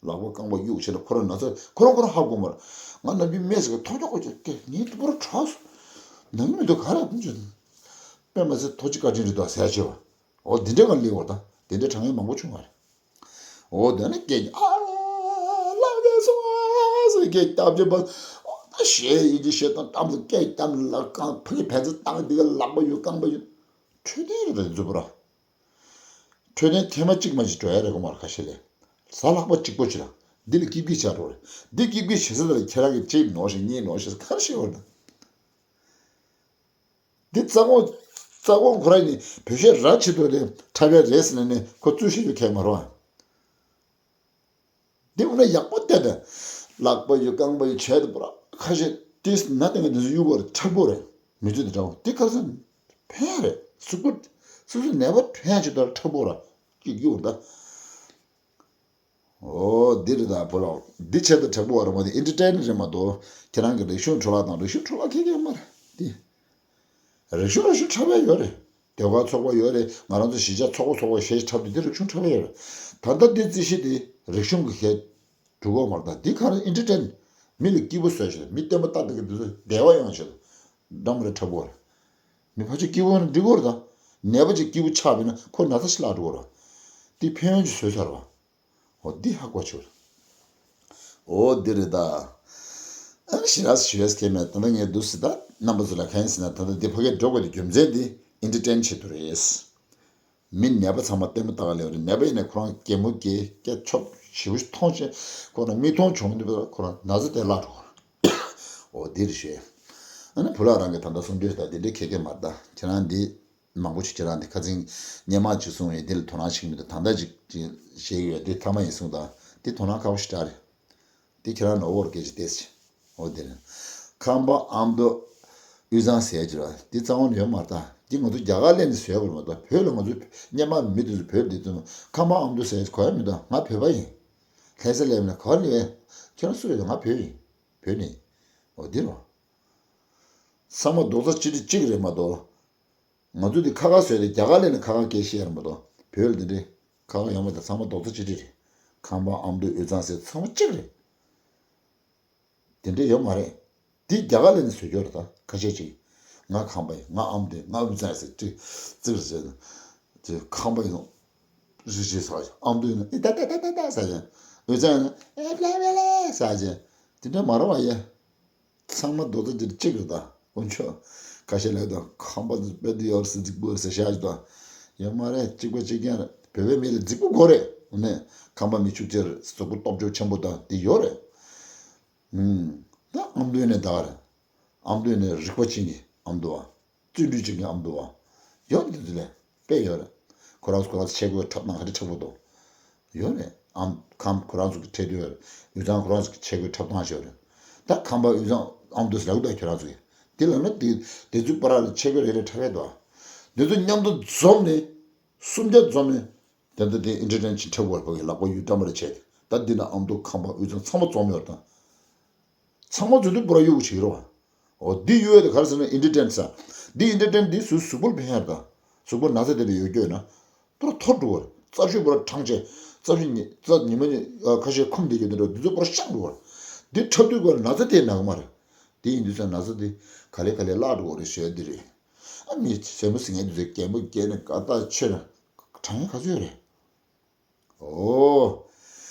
ལག་པ་རྐང་པ་གཡུག་བྱས་ལ་ཁོ་རང་ན་ཚ་ཁོ་རང་ཁོ་རང་ཧ་གོ་མ་རེད། ང་ནམ་རྒྱུན་སྨྲས་ཟེར་གི་ཐོག་ཐོག་ཁོ་ཅག་སྐད་ངའི་དུ་པུ་ར་དྲག་སོང་། ནང་མི་འདུག་ག་རེ་ཕུང་བྱུང་། དཔེ་མ་ཚད་ཐོ་ཅི་བཀའ་དྲིན་རེད་དོ་ཟེར་བྱས་པ། འོ་འདི་འདྲའི་གང་ལེགས་བར་དང་དེ་འདྲའི་དྲང་ངེས་མང་པོ་བྱུང་བ་རེད། འོ་དེ་ནི་སྐད་ཨ་ལག་བརྒྱབ་སོང་ཨ་ཟེར་སྐད་བརྒྱབ་བྱས་པ། འོ་ད་གཞས་ཡིན་གྱི་གཞས་དང་གཏམ་ལ་སྐད་བརྒྱབ་ལ་རྐང་ཕ་གི་བལ་ཚེ་བཏང་འདི་ག་ལག་པ་ཡོད་རྐང་པ་ཡོད། འཕྲོད་བསྟེན་རེད་ད་འཛུལ་པོ་ར། འཕྲོད་བསྟེན་ཐེངས་མ་གཅིག་མ་གཅིག་འགྲོ་ཡ་རེད་གོ་མ་ར་ཁ་ཤས་ལས། གཟའ་ལྷག་པ་གཅིག་པོ་ཅི་ལ་འདི་ལ་སྐྱིད་སྐྱིད་ཆགས་འགྲོ་རེད། འདི་སྐྱིད་སྐྱིད་བྱེད་ས་དེ་ལ་ཁྱེད་རང་གི་གཅིག་ནོར་ཞིག་གཉིས་ནོར་ཞིག་ག་རེ་ཤེས་བར་ན། འདི་རྩ་དགོངས་རྩ་དགོངས་ཁོ་རང་ནི་བོད་གཞས་ར་ཆེད་དུ་ནི་འཁྲབ་ཡ་རེད་ཟེར་ནས་ནི་ཁོ་རྩོད་བཤད་རྒྱུ་ཁེལ་མ་རོ། འདི་འོ་ན་ཡག་པོ་བལྟས་ཏེ། ལག་པ་ཡོད་རྐང་པ་ཡོད་བྱས་ཏེ་པོ་ར་ཁ་ཤས་ཏིས་ན་ཏེ་ང་འདི་ཚོ་གཡུག་པོ་རེད་འཁྲབ་པོ་རེད། མི་ཚོས་འདི་འདྲ་བོ་འདི་ག་ཚོད་ཕན་རེད་གཟུགས་པོ་སོ་སོ་ནད་པ་ཕན་ཡ་ཆེད་དུ་འཁྲབ་པོ་ར་གཅིག་གཡུག་ད། འོ་འདི་རེད་ད་བུ་ལགས། འདི་ཆེད་དུ་དྲག་པོ་བ་རེད་མ་གཏོགས་ཨེན་ཊར་ཊེན་རེད་མ་གཏོགས་ཁྱེད་རང་གི་རིག་གཞུང་འཕྲོ་བརླག་དང་རིག་གཞུང་འཕྲོ་བརླག་ཁྱེད་ཀྱི་ཡོད་མ་རེད་འདི། རིག་གཞུང་རིག་གཞུང་འཁྲབ་ཡ་ཡོད་རེད། ཟློས་གར་ཚོགས་པ་ཡོད་རེད། ང་རང་ཚོ་གཞིས་ཆགས་ཚོགས་པ་ཚོགས་པ་གཞས་འཁྲབ་དུས་འདི་རིག་གཞུང་འཁྲབ་ཡ་ཡོད་རེད། ད་ལྟ་འདི་རྩིས་གཞི་འདི་རིག་གཞུང་གི་གཞས་འགྲོ་གི་མ་རེད་ད། འདི་ག་རེ་ཨེན་ཊར་ཊེན་མི་ལ་སྐྱིད་པོ་བཟོ་ཞིག་མི་བརྟན་པོ་ལྟ་བསྡད་ཀྱི་འདི་ཚོ་བདེ་བ་ཡོང་ཞིག་འགྲམ་རེ་འཁྲབ་དགོས་རེད། མི་ཕལ་ཆེར་སྐྱིད་པོ་ཡོང་ན་འགྲིག་གི་རེད་ད། ནད་པ་ཅིག་སྐྱིད་པོ་ཆགས་པས་ན་ཁོ་ན་ཚ་ཞིག་བརླག་འགྲོ་གི་རེད། འདི་ཕན་ཡོན་ཅིག་བཟོས་ཚར་བ། འོ་འདི་ཧ་གོ་ཆོག་འོ་འདི་རེད་ད། ཨ་ནི་ཞེ་དྲག་ཞུ་ཡས་ཁེལ་མེད། ད་ལྟ་ངས་འདུག་ཟེར་ད་རྣམ་པ་ཚོ་ལ་གང་ཡིན་ཟེར་ན་ད་ལྟ་འདི་ཕ་གིར་འགྲོ་དགོས་དེ་རྒྱུ་མཚན་འདི་ཨེན་ཊར་ཊེན་ཆེད་དུ་རེད། མི་ནད་པ་ཚང་མ་ལྟད་མོ་ལྟ་ག་སླེབས་རེད། ནད་པ་ཡིན་ན་ཁོ་རང་གད་མོ་བགད་སྐད་ཆོབ་ཞེ་པོ་ཞིག་མཐོང་བྱས་ཁོ་རང་མིག་མཐོང་ཆུང་འདི་ཁོ་རང་ན་ཚ་དེ་བརླག་འགྲོ་གི་རེད། འོ་འདི་རེད་ཞུ་ཡས། ཨ་ནི་བུ་ལགས་རང་གི་ད་ལྟ་གསུང་རྒྱུ་ད་འདི་འདྲའི་ཁེ་ཁེ་མ་རེད་ད། ཁྱེད་རང་འདི། མང་པོ་ཞིག་ཁྱེད་རང་དེ་ཁ་སང་སྔོན་མ་ཅིག་གསུངས་ཡོད། དེ་ལ་དོ་སྣང་བྱེད་ཀྱི་མི་འདུག་ད་ལྟ་ཅིག་ཅིག་བཤད་ཀྱི་ཡོད། དེ་མཐའ་མ་ཡིན་གསུངས་དང་དེ་དོ་སྣང་ཁག་པོ་ཞིག་དྲག་རེད། དེ་ཁྱེད་རང་ནོར་བོར་སྐད་ཆ་ཏོག་ཙམ། འོ་དེ་རེད། ཁམས་པ་ཨ་མདོ་དབུས་གཙང་ཟེར་གྱི་རེད། དེ་རྩ་བ་ནས་ཡོད་མ་རེད་ད། དེ་ང་ཚོ་རྒྱ་གར་སླེབས་ནས་བཟོས་པ་རེད་མ་གཏོགས་བོད་ལ་ང་ཚོ་སྔོན་མ་མི་དེ་ཚོ་བོད་དེ་ཚོ་ཁམས་པ་ཨ་མདོ་ཟེར་གོ་ཡ་མི་འདུག་ང་བོད་པ་ཡིན། ལྷ་ས་སླེབས་ནས་ག་བ་ནས་ཡིན། ཁྱེད་རང་སུ་རེད། ང་བོད་ཡིན། བོད་ནས། འོ་དེ་རེད། ཚང་མ་རྡོག་རྩ་གཅིག་སྒྲིལ་གཅིག་རེད་མ་གཏོགས། ང་ཚོ་འདི་ཁ་ཁ་བཟོས་ཏེ་རྒྱ་གར་སླེབས་ནས་ཁ་ཁ་སྐད་བཤད་ཡ་རེད་མ་གཏོགས་བོད་ལ་འདི་འདྲའི་ཁ་ཁ་ཡོད་མ་རེད། ཚང་མ་རྡོག་རྩ་གཅིག་སྒྲིལ་རེད། ཁམས་པ་ཨ་མདོ་དབུས་གཙང་ཟེར་ཚང་མ་གཅིག་རེད། དེ་འདྲ་ཡོད་མ་རེད། འདི་རྒྱ་གར་སླེབས་ནས་བཟོས་ཀྱི་རེད་ད་ཁ་ཤས་ཅིག་ང་ཁམས་པ་ཡིན། ང་ཨ་མདོ་ཡིན། ང་དབུས་གཙང་ཡིན་ཟེར་ཅིག་ཙིག་རེ་བྱས་ནས་ཅིག་ཁམས་པ་ཡིན་ནོ་རི་རི་ཟ་བ་ཅིག་ཨ་མདོ་ཡིན་ནོ་ཨི་ད་ད་ད་ད་ད་ཟ་ཅིག་དབུས་གཙང་ཡིན་ནོ་ཨེ་བླེ་བླེ་བླེ་ཟ་ཅིག་དེ་འདྲ་མ་རེད་པ་ཡ། ཚང་མ་རྡོག་རྩ་གཅིག་གཅིག་རེད་ད། དཀོན་མཆོག་ཁ་ཤས་ལ་ད་ཁམས་པ་དཔེ་འདི་ཡོད་རེད་ཟེར་རྫིག་པོ་ཟེར་བཞག་ཅིག་ད། ཡོད་མ་རེད། གཅིག་པ་གཅིག་རྐྱང་རེད། བོད་པའི་མི་ལ་རྫིག་པོ་དགོས་རེད། ཨ་ནི་ཁམས་པ་མི་ཕྱུག་ཅིག་རེད། གཟུགས་པོ་སྟོབས་འབྱོར་ཆེན་པོ་ད་འདི་ཡོད་རེད། ཨུམ། ད་ཨ་མདོ་ནས་ད་ག་རེད། ཨ་མདོ་ནས་རིག་པ་ཅན་གྱི་ཨ་མདོ་བ། བརྩོན་འགྲུས་ཅན་གྱི་ཨ་མདོ་བ། ཡོད་འདི་ཚོ་ལས་དཔེ་ཡོད་རེད། ཁོ་རང་ཚོ་ཁོ་རང་ཚོ་ཆས་གོས་འཁྲབ་སྟངས་ག་འདྲ་འཁྲབ་གི་འདུག་ཡོད་རེད། ཨམ་ཁམས་ཁོ་རང་ཚོ་གི་འཁྲབ་དུས་ཡོད་རེད། དབུས་གཙང་ཁོ་རང་ཚོ་གི་ཆས་གོས་འཁྲབ་སྟངས་ཤིག་ཡོད་རེད། ད་ཁམས་པ་དབུས་གཙང་ཨ་མདོ་ཟེར་ལབ་གི་འདུག་ཁྱོད་རང་ཚོ་གི། དེ་ལབ་ན་དེ་དེ་ཚོའི་བར་ལ་ཆས་གོས་རེ་རེ་འཁྲབ་ཡས་འདུག་འདི་ཚོ་མཉམ་དུ་འཛོམས་ནས། སུམ་བརྒྱ་འཛོམས་ནས། དེ་འདྲ་དེ་ཨེན་ཊར་ཊེན་ཅིག་འཁྲབ་དགོས་པ་གི་ལག་པ་གཡུག་འགྲམ་པ་རེ་བྱས་ཏེ། ད་འདི་ན་ཨ་མདོ་ཁམས་པ་དབུས་གཙང་ཚང་མ་འཛོམས་ཡོད་དང་། ཚང་མ་འཛོམས་དུས་པུ་ར་གཡུག་བྱེད་ཀྱི་རེད་བ། འོ་འདི་གཡུག་ཡས་དེ་ག་རེ་ཟེར་ན་ཨེན་ཊར་ཊེན་ཟེར། འདི་ཨེན་ཊར་ཊེན་འདི་གཟུགས་གཟུགས་པོར་ཕན་ཡས་དང་། གཟུགས་པོ་ན་ཚ་དེ་འདྲ་ཡོད་རྒྱུ་ཡོད་ན། པུ་ར་འཐོར་འགྲོ་བ་རེད། རྩ་ཤུགས་པུ་ར་ཕྲང་བྱས། རྩ་ཤུགས་ཉི་རྩ་ཉི་མ་ཉི་ཨ་ཁ་ཤས་ཁུམ་བསྡད་རྒྱུ་དེ་འདྲ་འདི་ཚོ་པུ་ར་ཤག་འགྲོ་བ་རེད། འདི་འཁྲབ་དུས་སྐབས་ལ་ན་ཚ་དེ་ན་གི་མ་རེད། དེ་ཡིན་དུས་ཙང་ན་ཚ་དེ་ག་ལེ་ག་ལེ་བརླག་འགྲོ་བ་རེད་ཞུ་ཡས་འདི་རེད། ཨ་མི་སེམས་པ་ཟིང་ངེ་དུས་ཚོད་རྒན་པོ་རྒས་ནས་དགའ་ཐག་ཆོད་ན་དྲག་ཡས་ག་ཚོད་ཡོད་རེད། ཨོ།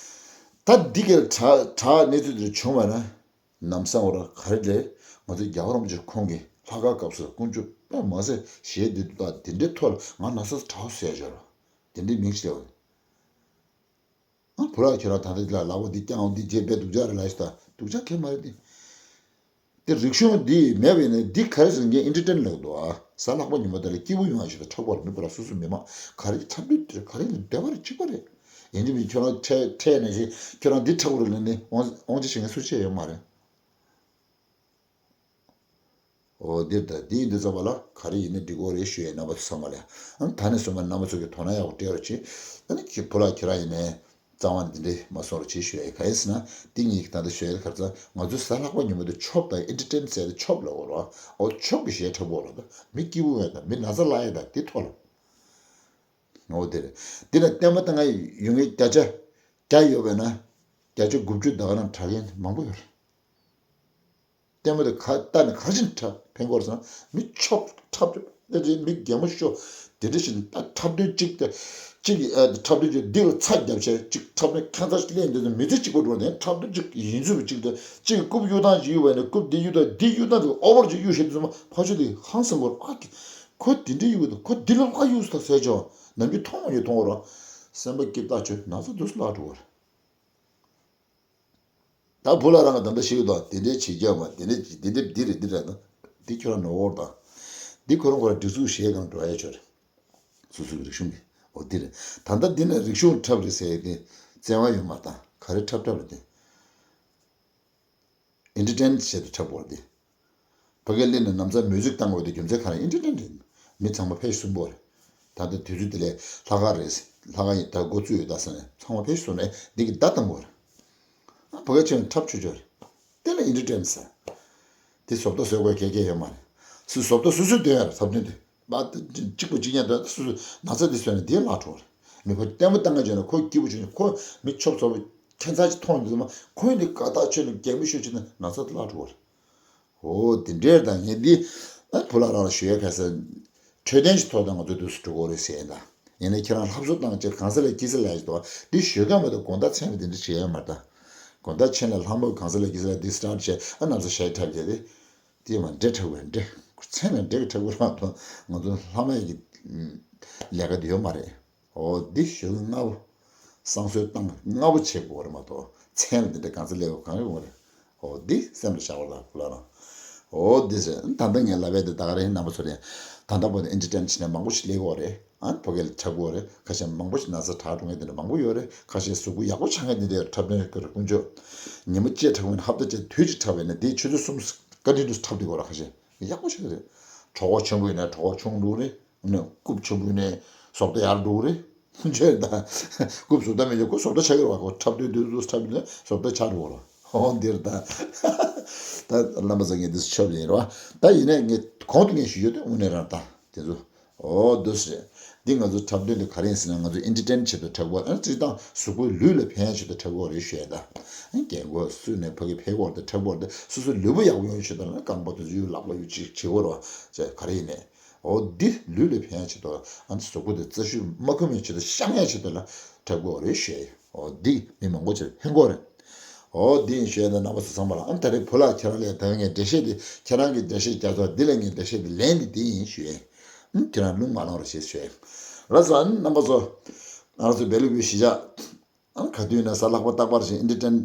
ད་འདི་གའི་དྲག་དྲག་གནས་ཚུལ་འདི་བྱུང་བ་ན། ནམ་སང་བར་ག་རེ་ལས་ང་ཚོ་རྒྱལ་བ་རིན་པོ་ཆེ་ཁོང་གིས་ལྷག་དཀར་སྐབས་སུ་དཀོན་མཆོག་དཔེ་མ་སྲིད་ཞེས་འདི་འདུག་ད་དེ་འདྲའི་ཐོག་ལ་ང་ན་ཚ་དྲག་ཟེར་ཞོར་དེ་འདྲའི་མིང་ཞིག་ལས། ང་བུ་ལགས་ཁྱོད་རང་ད་ལྟ་འདི་ལ་ལག་པ་འདི་བརྐྱངས་འདི་རྗེས་པས་སྡུག་ཅག་རེད་ལབ་ཤི་ད་སྡུག་ཅག་གས་མ་རེད་དེ། དེ་རིག་གཞུང་འདི་མེད་པས་ནས་འདི་ག་རེ་ཟེར་ངས་ཨེན་ཊར་ཊེན་ལབ་འདུག་ཨ། གཟའ་ལྷག་པ་ཉིན་མོ་དེ་ལ་སྐྱིད་པོ་ཡོང་ཡ་ཞིག་ད་འཁྲབ་པར་མི་བུ་ལ་སོ་སོ་མི་མང་ག་རེ་འཁྲབ་འདོད་དེ་ག་རེ་ཡིན་བདེ་བ་རེ་གཅིག་པ་རེད། ཡིན་གཅིག་མིན་ཁྱོད་རང་འཕྲད་འཕྲད་ནས་ཞིག་ཁྱོད་རང་འདི་འཁྲབ་དགོས་རེད་ལབ་ནས་དབང་དབང་ཆ་བྱེད་མཁན་སུ་ཆེ་ཡོད་མ་རེད། འོ་འདིར་ད་འདི་ཡིན་དུས་ཙམ་པ་ལ་ག་རེ་ཡིན་ན་འགྲིག་གི་རེད་ཞུ་ཡས་རྣམ་པ་ཚོ་ཚང་མ་ལ་ཡང་ད་ནས་བཟུང་བ་རྣམ་པ་ཚོ་གི་དོ་སྣང་ཡག་པོ་སྤྲད་རོགས་གྱིས། ཨ་ནི་ཁྱེད་བུ་ལགས་ཁྱེད་རང་ཡིན་ནའི་རྩ་བ་ནས་འདི་འདྲས་མ་གསུང་རོགས་གྱིས་ཞུ་ཡས་ག་ཡིན་ཟེར་ན་འདི་ངེད་ཀྱི་ད་ལྟ་ཞུ་ཡས་ག་རེ་ཟེར་ང་ཚོའི་གཟའ་ལྷག་པ་ཉིན་མོ་དེ་ཆོབ་དང་ཨེན་ཊར་ཊེན་ཟེར་ཏེ་ཆོབ་ལབ་དགོས་རེད་བ། འོ་ཆོབ་ཀྱི་གཞས་འཁྲབ་དགོས་རེད་ད་མི་སྐྱིད་པོ་ཡོད་ད་མི་ན་ཚ་བརླག་ཡས་ད་འདི་ཐོག་ལ། འོ་དེ་རེད། འདི་ལ་བརྟན་པོ་བཏང་ཡས་ཡོང་ངེས་བརྒྱ་ཆ་བརྒྱ་ཡོད་པས་ན་བརྒྱ་ཆ་དགུ་བཅུ་ད་ག་རང་དྲག་མཁན་མང་པོ་ཡོད་རེད། ལྟད་མོ་དེ་ག་ལྟ་ནས་ག་ཞིག་འཁྲབ་ཕན་གོ་རེད་ཟེར་ན་མི་ཆོབ་འཁྲབ་ཆོབ་དེ་རེད་མི་རྒན་མོ་ཤོ་དེ་འདྲ་ཞིག་ད་འཁྲབ་སྟོན་གཅིག་དེ་གཅིག་གི་ཨ་འཁྲབ་སྟོན་གཅིག་འདི་ལ་ཚ་རྒྱབ་བྱས་གཅིག་འཁྲབ་སྟོན་ཁྱད་མཚར་ཞིག་ལེན་འདོད་ན་མི་ཚེ་གཅིག་པོ་འགྲོ་ནས་འཁྲབ་སྟོན་གཅིག་ཡིན་ཚུལ་གཅིག་དང་གཅིག་གི་རྐུབ་གཡུག་སྟངས་ཞིག་གཡུག་བས་ནས་རྐུབ་འདི་གཡུག་དང་འདི་གཡུག་སྟངས་དེ་ཨོ་བར་ཅིག་གཡུག་བཞིན་དུ་ཚང་མ་ཕར་ཕྱོགས་དེ་ཧང་སང་གོ་རེད། ཨ་ཀི་ཁོ་འདི་འདྲ་གཡུག་གི་འདུག་ཁོ་འདི་ལ་ཕར་གཡུག་ས་ཟེར་ཅོ་ནམ་རྒྱུན་མཐོང་མ་མྱོང་མཐོང་གོ་ར་སེམས་པ་སྐྱིད་ཐག་ཆོད་ན་ཚ་འདུག་སླ་འགྲོ་གོ་རེད། ད་བུ་ལ་རང་ག་ད་ལྟ་ཤི་གི་འདུག་དེ་འདྲའི་བྱེད་རྒྱུ་མ་དེ་འདྲའི་དེ་འདྲའི་འདི་རེད་འདི་རེད་ད། འདི་ཁྱོད་རང་ནོར་བོར་དང་། འདི་ཁོ་རང་ཁོ་རང་སྒྲིག་འཛུགས་གཞས་སྒང་འགྲོ་ཡ་ཆོད་རེད། སོ་སོ་གི་རིག་གཞུང་གི་འོ་འདི་རེད། ད་ལྟ་འདི་ནས་རིག་གཞུང་འཁྲབ་རེད་ཟེར་ཡ་དེ་བཙན་དབང་ཡོད་མ་རེད་ད་ག་རེ་འཁྲབ་འཁྲབ་རེད་དེ། ཨེན་ཊར་ཊེན་བྱེད་དུ་འཁྲབ་དགོས་རེད་དེ། ཕ་གིར་སླེབས་ནས་ན་ཚ་མོས་ཚིག་བཏང་དགོས་དེ་རྒྱུ་མཚན་ག་རེ་ཨེན་ཊར་ཊེན་རེད། མི་ཚང་མ་ཕེབས་སུན་པོ་རེད། ད་ལྟ་དུས་ཚོད་དེ་ལས་ལྷག་དཀར་རེད། ལྷག་དཀར་ཡིན་ད་འགོ་བཙུགས་ཡོད་ད་ཟེར་ནས་ཚང་མ་ཕེབས་སུན་ནས་འདི་གི་བརྡ་བཏང་དགོས་རེད། ཨ་ཕ་གིར་ཕྱིན་ནས་འཁྲབ་ཆོག་ཆོག་རེད། དེ་ལ་ཨེན་ཊར་ཊེན་ཟེར། དེ་བཟོ་ལྟ་བཟོ་དགོས་གལ་གལ་ཡོད་མ་རེད། སུ་བཟོ་ལྟ་སོ་སོས་འདོན་ཡ་རེད་འཁྲབ་སྟོན་དེ། མ་གཅིག་པུ་གཅིག་ཉན་དོན་སུ་སུ་ན་ཚ་འདི་བཟོས་ནས་འདིའི་ལག་འཕྲོ་རེད། མི་ཁོ་ལྟད་མོ་ལྟ་མཁན་བྱས་ན་ཁོ་སྐྱིད་པོ་བྱུང་ནས་ཁོ་མི་ཆོབ་ཚོ་ཁྱད་མཚར་ཅིག་མཐོང་འདུག་མ་ཁོས་འདི་དགའ་ཐག་ཆོད་ནས་རྒན་མོ་ཤོད་བྱས་ན་ན་ཚ་འདི་ལག་འཕྲོ་རེད། འོ་དེ་འདྲའི་དང་ངས་འདི་ཨ་བུ་ལགས་རང་ལ་ཞུ་ཡ་ཕན་ས་འཕྲོད་བསྟེན་ཞིག་ཐོག་དང་ང་ཚོ་འདུག་སུ་འགྲོ་དགོས་རེད་ཟེར་ཡ་ད། ཡིན་ནའི་ཁྱེད་རང་ལྷ་བཟོ་བཏང་བྱས་གང་ས་ལ་སྐྱེ་ས་ལ་ཡ་ཞིག་འདུག་བ་འདི་ཞུ་མཁན་མ་གཏོགས་དགོང་དག་མཚན་ལ་འདི་འདྲ་བྱེད་ཡ་མ་རེད་ད། དགོང་དག་ཕྱིན་ལ་ལྷ་མོ་གང་ས་ལ་སྐྱེ་ས་ལ་འདི་སི་ཊར་བྱས་ཨ་ནམ་ས་ཞལ་འཁྲབ་བྱས་ཏེ། དེ་མ་འདྲེ་འཁྲབ་དགོས་རེད་འདྲེ། མཚན་ལ་འདྲེ་གི་འཁྲབ་དགོས་རེད་མ་གཏོགས་ང་ཚོ་ལྷ་མོ་ཡི་གི་ལས་ཀ་དེ་ཡོད་མ་རེད། འོ་འདི་ཞུ་གི་སྔ་པོ། བསང་གསོལ་བཏང་སྔ་པོ་བྱེད་དགོས་རེད་མ་གཏོགས་མཚན་ལ་འདི་འདྲ་གང་ཚ་ལས་དགོས་གང་ཡོད་མ་རེད། འོ་འདི་སེམས་ལ་བཞག་པ་ལ་ཁོ་ལ་རང་། འོ་འདི་ཟེར་ད་ལྟ་ངས་ལབ་པའི་འདི་ད་ག་རེ་རྣམ་པ་ཚོ་རེད། ད་ལྟ་བར་དུ་ཨེན་ཊར་ཊེན་བྱས་ནས་མང་པོ་ཞིག་སླེབས་ཡོད་རེད། ཨ་ཕ་གི་ལ་འཁྲབ་ཀྱི་ཡོད་རེད། ཁ་ཤས་མང་པོ་ཞིག་ན་ཚ་དྲག་འགྲོ་མཁན་དེ་འདྲ་མང་པོ་ཡོད་རེད། ཁ་ཤས་གཟུགས་པོ་ཡག་པོ་ཆགས་མཁན་དེ་འདྲ་འཁྲབ་སྟོན་ཡོད་ཀྱི་རེད་དཀོན་མཆོག་ཉི་མ་གཅིག་འཁྲབ་མཁན་ཧབ་ཏ་གཅིག་དུས་གཅིག་འཁྲབ་པས་ན་དེའི་ཆུ་ཚོད་གསུམ་བཀའ་དྲིན་དུ་འཁྲབ་བསྡད་ཀྱི་ཡོད་རེད། ཁ་ཤས་ཡག་པོ་ཆགས་ཀྱི་རེད། གྲོད་ཁོག་ཆེན་པོ་ཡིན་ན་གྲོད་ཁོག་ཆུང་འགྲོ་གི་རེད། ཨ་ནི་རྐུབ་ཆེན་པོ་ཡིན་ན་བཟོ་ལྟ་ཡར་འགྲོ་གི་རེད། ཁྱོད་ད་རྐུབ་བཟོ་ལྟ་མེད་ཀྱང་ཁོ་བཟོ་ལྟ་ཆགས་ཀྱི་རེད་བ། ཁོ་འཁྲབ་དུས་དུས་ཚོད་འཁྲབ་ཡིན་ན་བཟོ་ལྟ་ཆགས་འགྲོ་གི་རེད་བ། འོ་འདིར་ད་ད་རྣམ་པ་ཚོ་ངས་འདི་ཚོ་ཆོབ་ཡིན་རེད་བ། ད་ཡིན་ནའི་ངས་གོང་དུ་ངས་ཞུ་ཡོད་དེ་དངོས་གནས་རང་ད་དེ་ཚོ། འོ་འདུག་སེ། འདི་ང་ཚོ་འཁྲབ་སྟོན་འདི་ག་རེ་ཡིན་ཟེར་ན་ང་ཚོ་ཨེན་ཊར་ཊེན་བྱེད་དུ་འཁྲབ་དགོས། ཨ་སྤྱིར་བཏང་གཟུགས་པོའི་ལུས་ལ་ཕན་ཡ་ཆེད་དུ་འཁྲབ་དགོས་རེད་ཞུ་ཡ་ད། རྒན་རྒོན་སུ་ནས་ཕ་གི་ཕེབས་དགོས་དེ་འཁྲབ་དགོས་དེ་སོ་སོའི་ལུས་པོ་ཡག་པོ་ཡོང་ཆེད་དུ་ན་རྐང་པ་དེ་ཚོ་གཡུག་ལག་པ་གཡུག་ཅིག་བྱེད་དགོས་རེད་བ། ཅེས་ག་རེ་ཡིན་ནས། འོ་འདི་ལུས་ལ་ཕན་ཡ་ཆེད་དུ་ཨ་ནི་གཟུགས་པོ་དེ་རྩ་ཤུགས་མ་ཁུམ་ཡ་ཆེད་དུ་བཤམ་ཡ་ཆེད་དུ་ལ་འཁྲབ་དགོས་རེད་ཞུ་ཡ། འོ་འདི་མི་མང་པོ་ཅིག་ཕན་གོ་རེད། འོ་འདི་ཡིན་ཞུ་ཡ་ད་རྣམ་པ་ཚོ་ཚང་མ་ལ་ཨ་ད་རེས་བུ་ལགས་ཁྱེད་རང་ལས་ད་ངས་འགྲེལ་བཤད་འདི་ཁྱེད་རང་གི་འགྲེལ་བཤད་རྒྱ་མཚོ་འདི་ལ་ངས་འགྲེལ་བཤད་འདི་ལན་འདི་འདི་ཡིན་ཞུ་ཡ། ཨུམ་ཁྱེད་རང་རླུང་མ་ལངས་རོགས་ཞེས་ཞུས། ལགས་སོ་ཨ་ནི་རྣམ་པ་ཚོ། ང་རང་ཚོ་བེ་ལུ་བི་གཞིས་ཆགས། ཨ་ག་དུས་ན་གཟའ་ལྷག་པ་རྟག་པར་བཞིན་ཨེན་ཊར་ཊེན།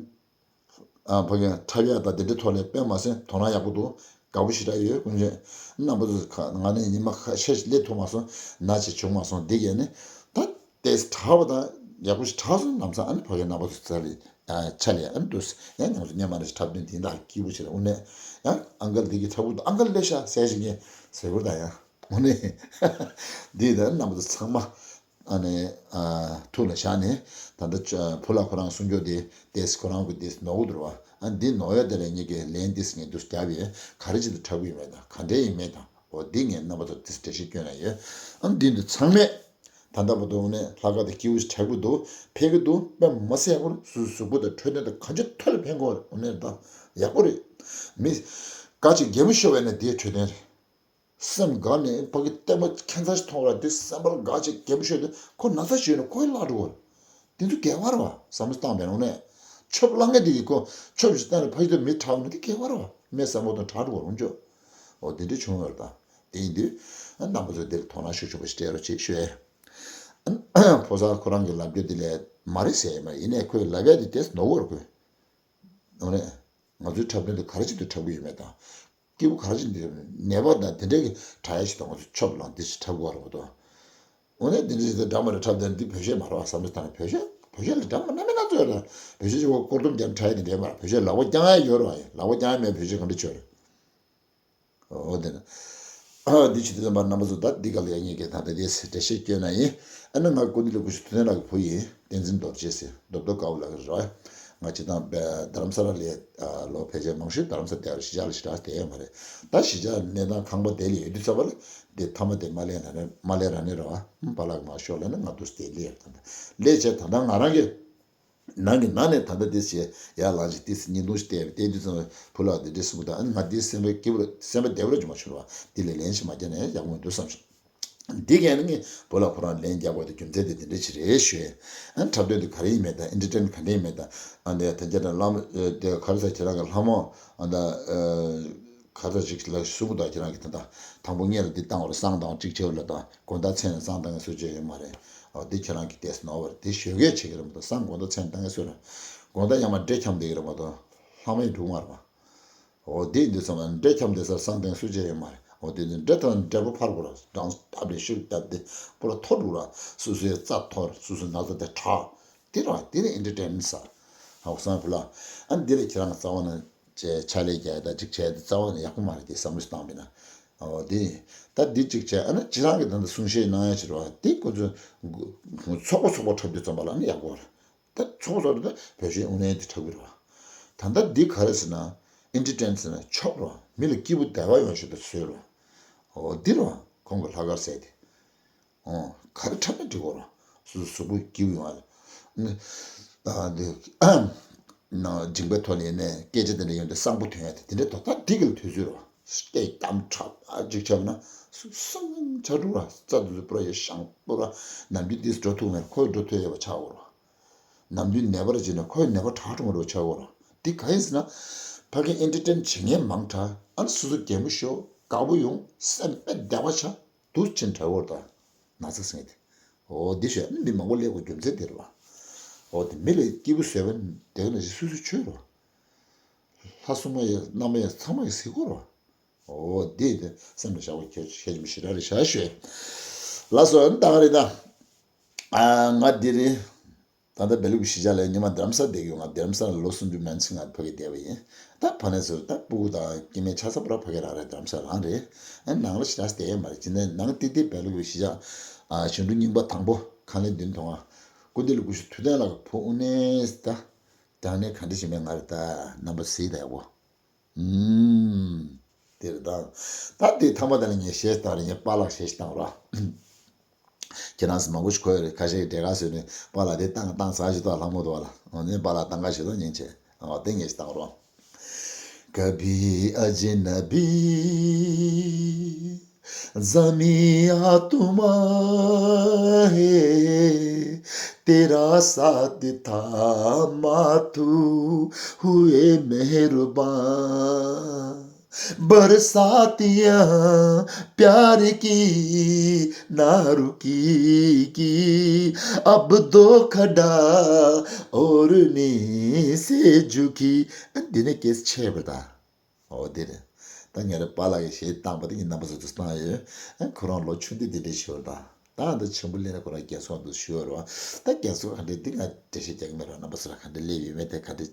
ཨ་ཕ་གི་འཁྲབ་ཡག་དང་དེ་འདྲའི་ཐོག་ལ་དཔེ་མ་སྲིད་དོ་སྣང་ཡག་པོ་འདུག་དགའ་པོ་ཞེ་དྲག་ཡོད། དཀོན་མཆོག་རྣམ་པ་ཚོ་ཁ་ང་ནི་ཉི་མ་ཁ་ཤས་ཤིག་སླེབས་ཐུབ་མ་སོང་། ན་ཆེ་བྱུང་མ་སོང་། འདི་གས་ནི་ད་ཏེས་དྲག་པ་དང་ཡག་པོ་ཞིག་དྲག་སོང་། ལམ་སང་ཨ་ནི་ཕ་གའི་རྣམ་པ་ཚོ་རྩ་ལས་ཆ་ལས་ཨ་ནི་འདུག་ཡང་ཉམས་སུ་ཉམས་མ་རེད། འཁྲབ་སྟོན་དེ་འདྲ་སྐྱིད་པོ་བྱེད་ར། དངོས་གནས་ཡང་ཨང་ཀལ་འདི་གི་འཁྲབ་ཁུག་ཏུ་ཨང་ཀལ་སླེབས་ཤག་ཟེར་ཞིག་ངས་ཟེར་བུར་ད་ཡང་དངོས་གནས་འདི་ད་རྣམ་པ་ཚོ་ཚང་མ། ཨ་ནི་ཨ་ཐུགས་ལ་བཞག་ནས་ད་ལྟ་བུ་ལ་ཁོ་རང་གསུང་རྒྱུ་དེ་ཏེས་ཁོ་རང་གི་དེ་ནོར་བུ་འདུག་བ། ཨ་འདི་ནོར་ཡ་དེ་ལ་ངེད་ཀྱི་ལན་དེ་ངས་འདུག་རྒྱབ་ཡས་ག་རེ་བྱེད་དུ་འཁྲབ་ཀྱི་ཡོད་མེད་དང་ག་འདྲས་ཡིན་མེད་དང་། འོ་འདི་ངས་རྣམ་པ་ཚོ་དེ་འགྲེལ་བཤད་སྐྱོན་ན་ཡོད། ཨ་འདི་འདི་ཚང་མས་ད་ལྟ་བར་དུ་ནས་ལྷག་དཀར་དེ་སྐྱིད་པོ་ཞིག་འཁྲབ་ཀྱི་འདུག་ཕེབས་ཀྱི་འདུག་དཔེ་མ་སྲིད་ཡག་པོ་རེད། སུ་གཟུགས་པོ་དང་འཕྲོད་བསྟེན་དང་གང་ཅི་ཐོག་ལ་ཕན་གོ་རེད། འོ་ནས་ད་ཡག་པོ་རེད། མི་དགའ་ཅིག་གད་མོ་ཤོར་བས་ན་དེའི་འཕྲོད་བསྟེན་རེད། སེམས་དགའ་ནས་ཕ་གི་ལྟད་མོ་ཁྱད་མཚར་ཞིག་མཐོང་བ་དེ་སེམས་པ་ལ་དགའ་ཅིག་གད་མོ་ཤོར་དུས་ཁོ་ན་ཚ་ཞིག་ཡོད་ན་ཁོའི་བརླག་འགྲོ་བར། དེ་ཚོ་དགེ་བ་རེད་བ། བསམ་བློ་བཏང་བས་ནང་ནས་ཆོབ་བརླག་ངེས་དེ་གི་ཁོ་ཆོབ་ཞིག་བཏང་ནས་ཕ་གི་དེ་མི་དྲག་ན་དེ་དགེ་བ་རེད་བ། སྨན་བསམ་བློ་དང་དྲག་འགྲོ་བར་འོང་ཆོག་འོ་དེ་འདྲ་བྱུང་བར་དང་དེ་ཡིན་དུས་རྣམ་པ་ཚོ་འདིར་དོ་སྣང་ཤུགས་ཆེན་པོ་ཞིག་སྤྲད་རོགས་བྱེད་ཞུ་ཡས། ཕོ་གསར་ཁོ་རང་གི་ལབ་རྒྱུ་དེ་ལས་མ་རེད་ཟེར་ཡས་མ་ཡིན་ནས་ཁོས་ལབ་ཡས་དེ་དེ་ནོར་བར་ཁོས། འོ་ནས་ང་ཚོའི་འཁྲབ་སྟོན་དེ་ག་རེ་བྱེད་དུ་འཁྲབ་གི་ཡོད་མེད་དང་། སྐྱིད་པོ་ག་རེ་བྱེད་དུ་ནད་པ་དང་དེ་འདྲའི་གི་དྲག་ཡ་ཞིག་དང་ང་ཚོ་ཆོབ་ལང་དེ་ཞིག་འཁྲབ་དགོས་རེད་མ་གཏོགས། འོ་ནས་དེ་འདྲ་ཞིག་དང་འདྲ་མ་རེད། འཁྲབ་སྟོན་འདི་བོད་གཞས་མ་རེད་བ། བསམ་བློ་བཏང་ན་བོད་གཞས་བོད་གཞས་ལ་འདྲ་མ་སྣ་མིན་སྣ་ཚོགས་ཡོད་རེད། བོད་གཞས་ཞིག་གོ་སྐོར་གཏོང་རྒྱབ་དྲག་ཡ་དེ་འདྲའི་མ་རེད། བོད་གཞས་ལག་པ་བརྐྱང་ཡ་ཡོད་རེད་བ། ཡིན་ལག་པ་བརྐྱང་ཡ་མེད་བོད་གཞས་ག་འདྲ་བྱོས་རེད། འོ་དེ་ན། འདི་ཕྱི་དུས་ཙམ་པ་རྣམ་པ་ཚོ་ད་འདི་ག་ལ་ཡ་ངེད་ཀྱི་ད་ལྟ་དེ་འགྲེལ་བཤད་སྐྱོན་ན་ཡིན། ཨ་ནི་ང་ཀུན་བདེ་ལ་སྐུ་ཞབས་ཐུབ་བསྟན་ལགས་ཀྱི་བུ་ཡིན། བསྟན་འཛིན་རྡོ་རྗེ་ཟེར་རྡོ་རྡོ་དཀར་པོ་ལགས་ཀྱི་རེད། ང་སྤྱི་བཏང་རྡ་རམ་ས་ལ་ལས་ལོ་ཕལ་ཆེར་མང་ཤོས་རྡ་རམ་ས་དེ་གཞིས་ཆགས་ལ་ཞེ་དྲག་བསྡད་ཡོད་མ་རེད། ད་གཞིས་ཆགས་གནས་སྟངས་ཁང་པ་དེ་ལ་ཡོད་དུས་ཙམ་པ་ལ་འདི་མཐའ་མ་དེ་མ་ལས་ན་རེ་མ་ལས་ར་ནི་རེད་བ། པཱ་ལགས་མ་ཤོག་ལ་ནི་ང་དུས་དེ་ལས་ཡོད་ད་ལས་བྱས་ད་ལྟ་ང་རང་གི་ནང་གི་ནང་ནས་ད་ལྟ་དེ་བྱས་ཡར་ལངས་ཤིག་དེ་སི་ཉིན་དུང་ཞིག་བལྟས་པས་བལྟས་དུས་ཙམ་བུ་ལགས་དེ་འདྲས་གསུངས་པ་དང་། ཨ་ནི་ང་དེའི་སེམས་པའི་སྐྱིད་པོ་སེམས་པ་བདེ་བོ་ར་ཅུང་མ་བྱུང་བ་དེ་ལས་ལན་ཞིག་མ་རྒྱག་ན་ཡག་པོ་མི་འདུག་བསམ་སོང་། འདི་གས་ནི་ངས་བུ་ལགས་ཁོ་རང་ལན་རྒྱག་དགོས་དེ་རྒྱུ་མཚན་དེ་དེ་འདྲས་ཞིག་རེད་ཞུས། ཨ་ནི་འཁྲབ་སྟོན་དེ་ག་རེ་ཡིན་མེད་དང་ཨེན་ཊར་ཊེན་ག་འདྲས་ཡིན་མེད་དང་། ཨ་ནི་དེ་རྒྱ་དང་བླ་མ་དེ་ག་རེ་ཟེར་ཁྱེད་རང་གི་ལྷ་མོ་ཨ་ད། ཁ་ཚ་ཅིག་ལ་གསུང་གི་འདུག་ཁྱེད་རང་གིས་ད་ལྟ་དང་པོ་སྔོན་ལ་འདི་བཏང་བ་རེད། བསང་བཏང་གཅིག་བྱས་པ་ལ་དང་དགོང་དག་མཚན་ལ་བསང་བཏང་ཡ་སྲོལ་ཅིག་ཡོད་མ་རེད། འོ་འདི་ཁྱེད་རང་གིས་ཏོག་ཙམ་ནོར་བ་རེད། འདི་ཞོགས་ཀས་བྱེད་ཀྱི་རེད་མ་གཏོགས་བསང་དགོང་དག་མཚན་བཏང་ཡ་སྲོལ་རེད། དགོང་དག་ཡང་མ་འདྲེ་འཁྱམས་བསྡད་ཀྱི་རེད་མ་གཏོགས་ལྷ་མོ་ཡི་འབྲུག་མ་རེད་པ། འོ་འདི་འདི་ཚང་མ་འདྲེ་འཁྱམས་བསྡད་སར་བསང་བཏང་ཡ་སྲོལ་ཅིག་ཡོད་མ་རེད། འོ་འདི་འདི་འདྲེ་ཐོན་འདྲེ་པོ་ཕར་བུ་ར་སྦྲང་སྟབས་རེ་ཤུགས་བརྒྱབ་སྟེ་པུ་ར་ཐོར་འདུག་ར། སོ་སོའི་རྩ་ཐོར་སོ་སོའི་ན་ཚ་དེ་དྲག་འདི་ར་འདི་ར་ཨེན་ཊར་ཊེན་མེན་ཊི་ཟེར། ཧའོ་སང་བུ་ལགས། ཨ་འདི་ལ་ཁྱེད་རང་རྩ་བ་ནས་ཅེས་ཕྱག་ལས་རྒྱག་ཡ་ད་ཅིག་བྱས་ཏེ་རྩ་བ་ནས་ཡག་པོ་མ་རེད་དེ་བསམ་བློ་ཞིག་བཏང་བས་ན། འོ་དེ། ད་འདི་ཅིག་བྱས་ཨ་ན་ཁྱེད་རང་གི་ད་ལྟ་གསུང་བཤད་གནང་ཡ་ཅིག་རེད་བ། དེ་ཁོ་ཚོ་ཚོགས་པ་ཚོགས་པ་འཁྲབ་དུས་ཙམ་པ་ལ་ཨ་ན་ཡག་པོ་རེད། ད་ཚོགས་པ་ཚོགས་དུས་ད་བོད་གཞས་དབུ་ནན་དེ་འཁྲབ་གི་རེད་བ། ད་ལྟ་འདི་ག་རེ་ཟེར་ན་ཨེན་ཊར་ཊེན་ཟེར་ན་ཆོབ་རེད་བ། མི་ལ་སྐྱིད་པོ་བདེ་བ་ཡོང་ཤོག་ད་བཟོས་རེད་བ། འོ་འདི་རེད་བ་ཁོང་གི་ལྷག་དཀར་ཟེར་དེ། ཨོ། ག་རེ་འཁྲབ་ན་འགྲིག་གོ་ར། སོ་སོ་གཟུགས་པོ་སྐྱིད་པོ་ཡོང་བ་ལ། ཨ་འདི། ན་མཇིང་པའི་ཐོག་ནས་ནས་སྐད་ཆ་དེ་འདྲ་ཡོང་དུས་བསང་པོ་ཐོན་ཡ་དེ་དེ་འདྲ་དོ་ད་འགྲིག་གི་ལ་དུས་ཚོད་ར། སྐད་གཏམ་འཁྲབ་ཨ་ཅིག་འཁྲབ་ན་སུ་སང་ཆ་འགྲོ་ར། རྩ་དུ་སུ་པུ་ར་ཡ་ཤང་པུ་ར། ནམ་རྒྱུན་དེ་འགྲོ་ཐུབ་མེད་ཁོས་འགྲོ་ཐུབ་ཡ་བ་ཆགས་གོ་ར། ནམ་རྒྱུན་ནད་པར་བྱས་ན་ཁོས་ནད་པ་དྲག་འགྲོ་མ་འགྲོ་ཆགས་གོ་ར། འདི་ག་ཡིན་ཟེར་ན། ཕ་གི་ཨེན་ཊར་ཊེན་བྱེད་མཁན་མང་དྲགས་ཨ་ནི་སོ་སོ་གད་མོ་ཤོར་དགའ་པོ་ཡོང་སེམས་དཔེ་བདེ་བ་ཆགས། དུ་ཕྱིན་དྲ་བོར་དང་ན་ཚ་སེང་དེ། འོ་འདི་ཞོད་མི་མང་པོ་སླེབས་དགོས་རྒྱུ་མཚན་དེ་རེད་བ། འོ་དེ་མི་ལ་སྐྱིད་པོ་བཟོས་པ་དེ་ག་ནང་བཞིན་སོ་སོའི་ཆོས་རེད་བ། ལྷ་སྲུང་མ་ཡི་མནའ་མ་ཡི་ཚང་མ་ཡི་གཟིགས་སྐོར་བ། འོ་དེ་དེ་སེམས་ལ་བཞག་པ་ཁྱེད་ཁྱེད་ཀྱི་མི་ཞེ་དྲག་རེད་བཞག་ཞོད། ལགས་སོ་ཨ་ནི་ད་ག་རེད་ད། ཨ་ང་འདི་རེད། ད་ལྟ་བལ་ཡུལ་གྱི་གཞིས་ཆགས་ལ་ཉི་མ་རྡ་རམ་ས་བསྡད་ཀྱི་ཡོད། ང་རྡ་རམ་ས་ལ་ལོ་སུམ་ཅུ་མན་ཙམ་ང་ཕ་གི་བསྡད་པ་ཡིན། ད་ཕ་ནས་ཚུར་ད་སྤུ་གུ་དང་སྐྱེ་དམན་ཆ་ཚང་པུ་ར་ཕ་གི་རང་རེད། རྡ་རམ་ས་རང་རེད། ཨ་ནང་ལ་ཞེ་དྲག་བསྡད་ཡོད་མ་རེད། ཅི་ནས་ནང་ཏི་ཏི་བལ་ཡུལ་གྱི་གཞིས་ཆགས་ཨ་གཞོན་ནུ་རྙིང་པ་དང་པོ་ཁང་ལས་མདུན་ཐོང་ང་སྐུ་མདུན་ལ་སྐུ་ཞབས་ཐུབ་བསྟན་ལགས་ཀྱི་བུ་དངོས་གནས་ད་དྲང་གནས་ག་འདྲ་ཞིག་མེད་ང་རེད། ད་རྣམ་པ་གཟིགས་ད་ཡག་པོ། ཨུམ། དེ་རེད་ད། ད་དེ་ཐ་མ་དེ་ལ་ངས་གཞས་བཏང་རེད། ངས་པཱ་ལགས་གཞས་ཤིག་བཏང་རོགས། ཁྱེད་རང་ཚོ་མང་པོ་ཞིག་གོ་ཡོད་རེད། ཁ་ཤས་ཀྱིས་འགྲེལ་དཀའ་བཟོས་ནས་པཱ་ལགས་དེ་བཏང་བཏང་ཟ་ཞིག་ཐོག་ལྷག་མོ་འདུག་བ་ལ། འོ་ནས་པཱ་ལགས་བཏང་ག་ཞིག་ཐོག་ཉན་བྱས། འོ་དེ་ངས་ཤིག་བཏང་རོགས། कभी अजनबी ज़मीं आसमां है, तेरा साथ था माँ तू हुए मेहरबान। बरसात यहाँ प्यार की ना रुकेगी, अब दो खड़ा और नीचे झुकी। འདི་ནས་སྐད་ཆ་ཆེ་བ་དང་། འོ་དེ་རེད། ད་ངས་ར་པཱ་ལགས་ཀྱི་གཞས་བཏང་པ་དེ་ངས་རྣམ་པ་ཚོ་ཚོ་བཏང་ཡོད། ཨ་ཁོ་རང་ལོ་ཆུང་དུས་དེ་འདྲས་ཞུ་བ་དང་། ད་ཨ་ད་ཆེན་པོ་སླེབས་ན་ཁོ་རང་རྒྱལ་ཚོགས་འདུ་ཞུ་བ་རེད་བ། ད་རྒྱལ་ཚོགས་ག་འདྲས་འདི་ང་འགྲེལ་བཤད་རྒྱག་གི་མེད་ར། རྣམ་པ་ཚོ་ལ་ག་འདྲས་སླེབས་ཡོད་མེད་དེ་ག་འདྲས་